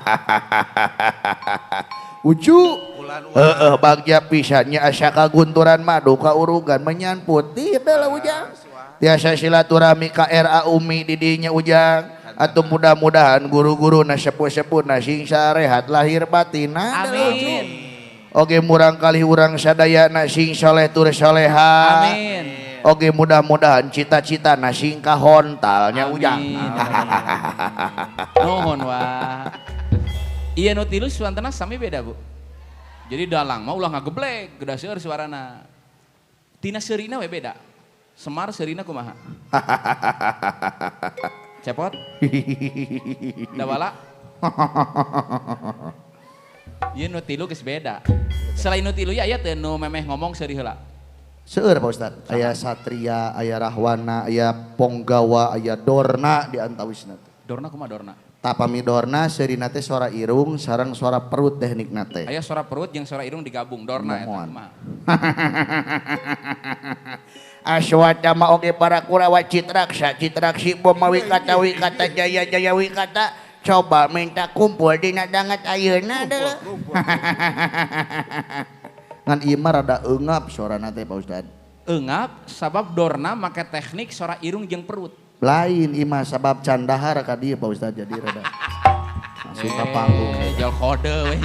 Ucu. Heeh bagja pisannya asa kagunturan madu kaurugan menyan putih adalah Ujang. Tiasa silaturahmi ka RA Umi di dinya Ujang. Atuh mudah-mudahan guru-guru na sepuh-sepuh na sing sarehat lahir batina. Amin. Oge murang kali urang sadayana sing soleh tur soleha. Amin. Oge mudah-mudahan cita-cita na sing kahontalnya Ujang. Nuhun wa. Iya nu tilu suantana sami beda Bu. Jadi dalang mah ulah ngageblek, geus seueur suarana. Tina seurina we beda. Semar seurina kumaha? Cepot? Dawala? Ieu nu tilu geus beda. Selain nu tilu ya aya teu nu memeh ngomong seuri heula. Seueur Pak Ustad. Aya Satria, aya Rahwana, aya Ponggawa, aya Dorna di antawisna. Dorna kumaha Dorna? Tapami dorna seurina teh suara irung sareng suara perut teknikna teh. Aya suara perut jeung suara irung digabung dorna eta mah. Aswatama oge para Kurawa Citraksa Citraksi Boma Wikata Wikata Jaya Jaya Wikata coba minta kumpul dina danget ayeuna deuleu. Ngan ieu mah rada eungap suarana teh Pak Ustad. Eungap sabab dorna make teknik suara irung jeung perut. Lain imah sabab candahar ka dieu Pak Ustad jadi rada masuk ka panggung. Jol kode we.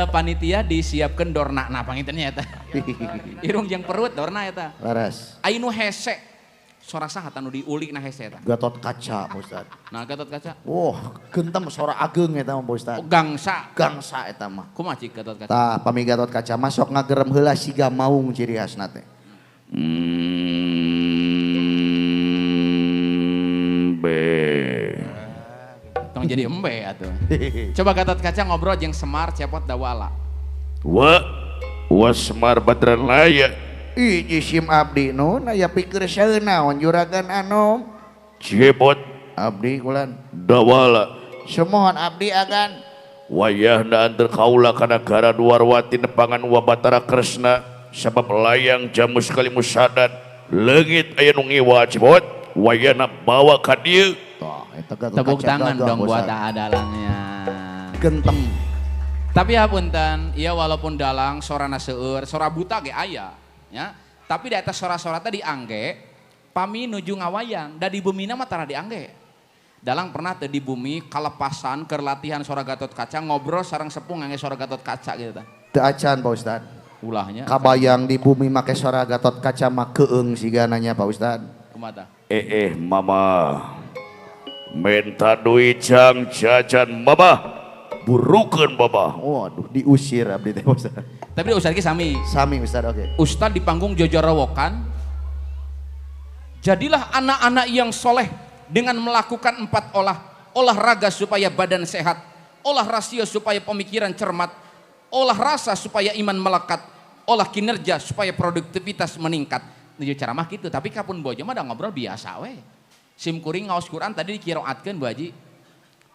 Panitia disiapkeun dorna na panginten nya eta. Irung jeung perut dorna eta. Leres. Aya nu hese. Sora saha tah nu diulik na hese eta? Gatot Kaca Pak Ustad. Nah Gatot Kaca. Wah, gentem sora ageng eta mah Pak Ustad. Oh, gangsa. Gangsa eta mah. Kumaha cik Gatot Kaca? Tah pami Gatot Kaca mah sok ngagerem heula siga maung ciri khasna teh. Tong jadi embe atuh. Coba Gatot Kaca ngobrol jeung Semar Cepot Dawala. Wa wa Semar Badran Laya. Ih jisim abdi nun aya pikir saeunaon juragan anom. Cepot abdi kulan Dawala. Sumuhun abdi agan. Wayahna anteur kaula kana nagara Dwarwati nepangan wa Batara Kresna sabab layang jamus kalimusadan leungit aya nu ngiwa Cepot. Wayahna bawa ka dieu. Tah, eta Gatot Tepuk Kaca tangan gagah, dong buat Ustad. Dalangnya. Gentem. Tapi ya punten, iya walaupun dalang sorana seueur, sora buta ge aya, ya. Tapi di atas sora-sora teh diangge, pami nuju ngawayang, da di bumina mah tara diangge. Dalang pernah teh di bumi kalepasan keur latihan sora Gatot Kaca ngobrol sareng sepuh ngangge sora Gatot Kaca gitu tah. Teu acan Pak Ustad. Ulahnya Kabayang di bumi make sora Gatot Kaca mah keung sigana nya Pak Ustad. Kumaha tah? Mama minta duit jang jajan mama burukeun mama. Waduh, diusir abdi teh Pak Ustad. Tapi di Ustad ge sami. Sami Ustad, oke. Ustad di panggung jojorowokan. Jadilah anak-anak yang soleh dengan melakukan 4 olah. Olahraga supaya badan sehat, olah rasio supaya pemikiran cermat, olah rasa supaya iman melekat, olah kinerja supaya produktivitas meningkat. Nuju ceramah gitu, tapi kapun bojo mah da ngobrol biasa we. Sim kuring ngaos Quran tadi dikiroatkeun Bu Haji.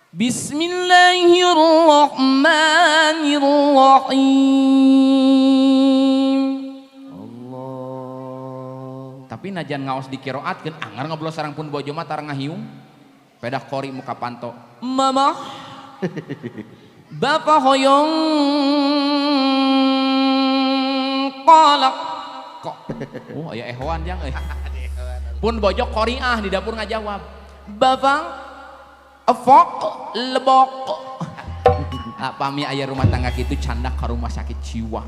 Bismillahirrahmanirrahim. Allah. Tapi najan ngaos dikiroatkeun anggar ngobrol sareng pun bojo mah tara ngahiung. Pedah kori muka panto. Mama. Bapak hoyong kolak. Kok? Oh, aya ehoan jang euy. Pun bojo koriah di dapur ngajawab. Bapak efok lebok. Ah, pami aya rumah tangga kitu candak ka rumah sakit jiwa.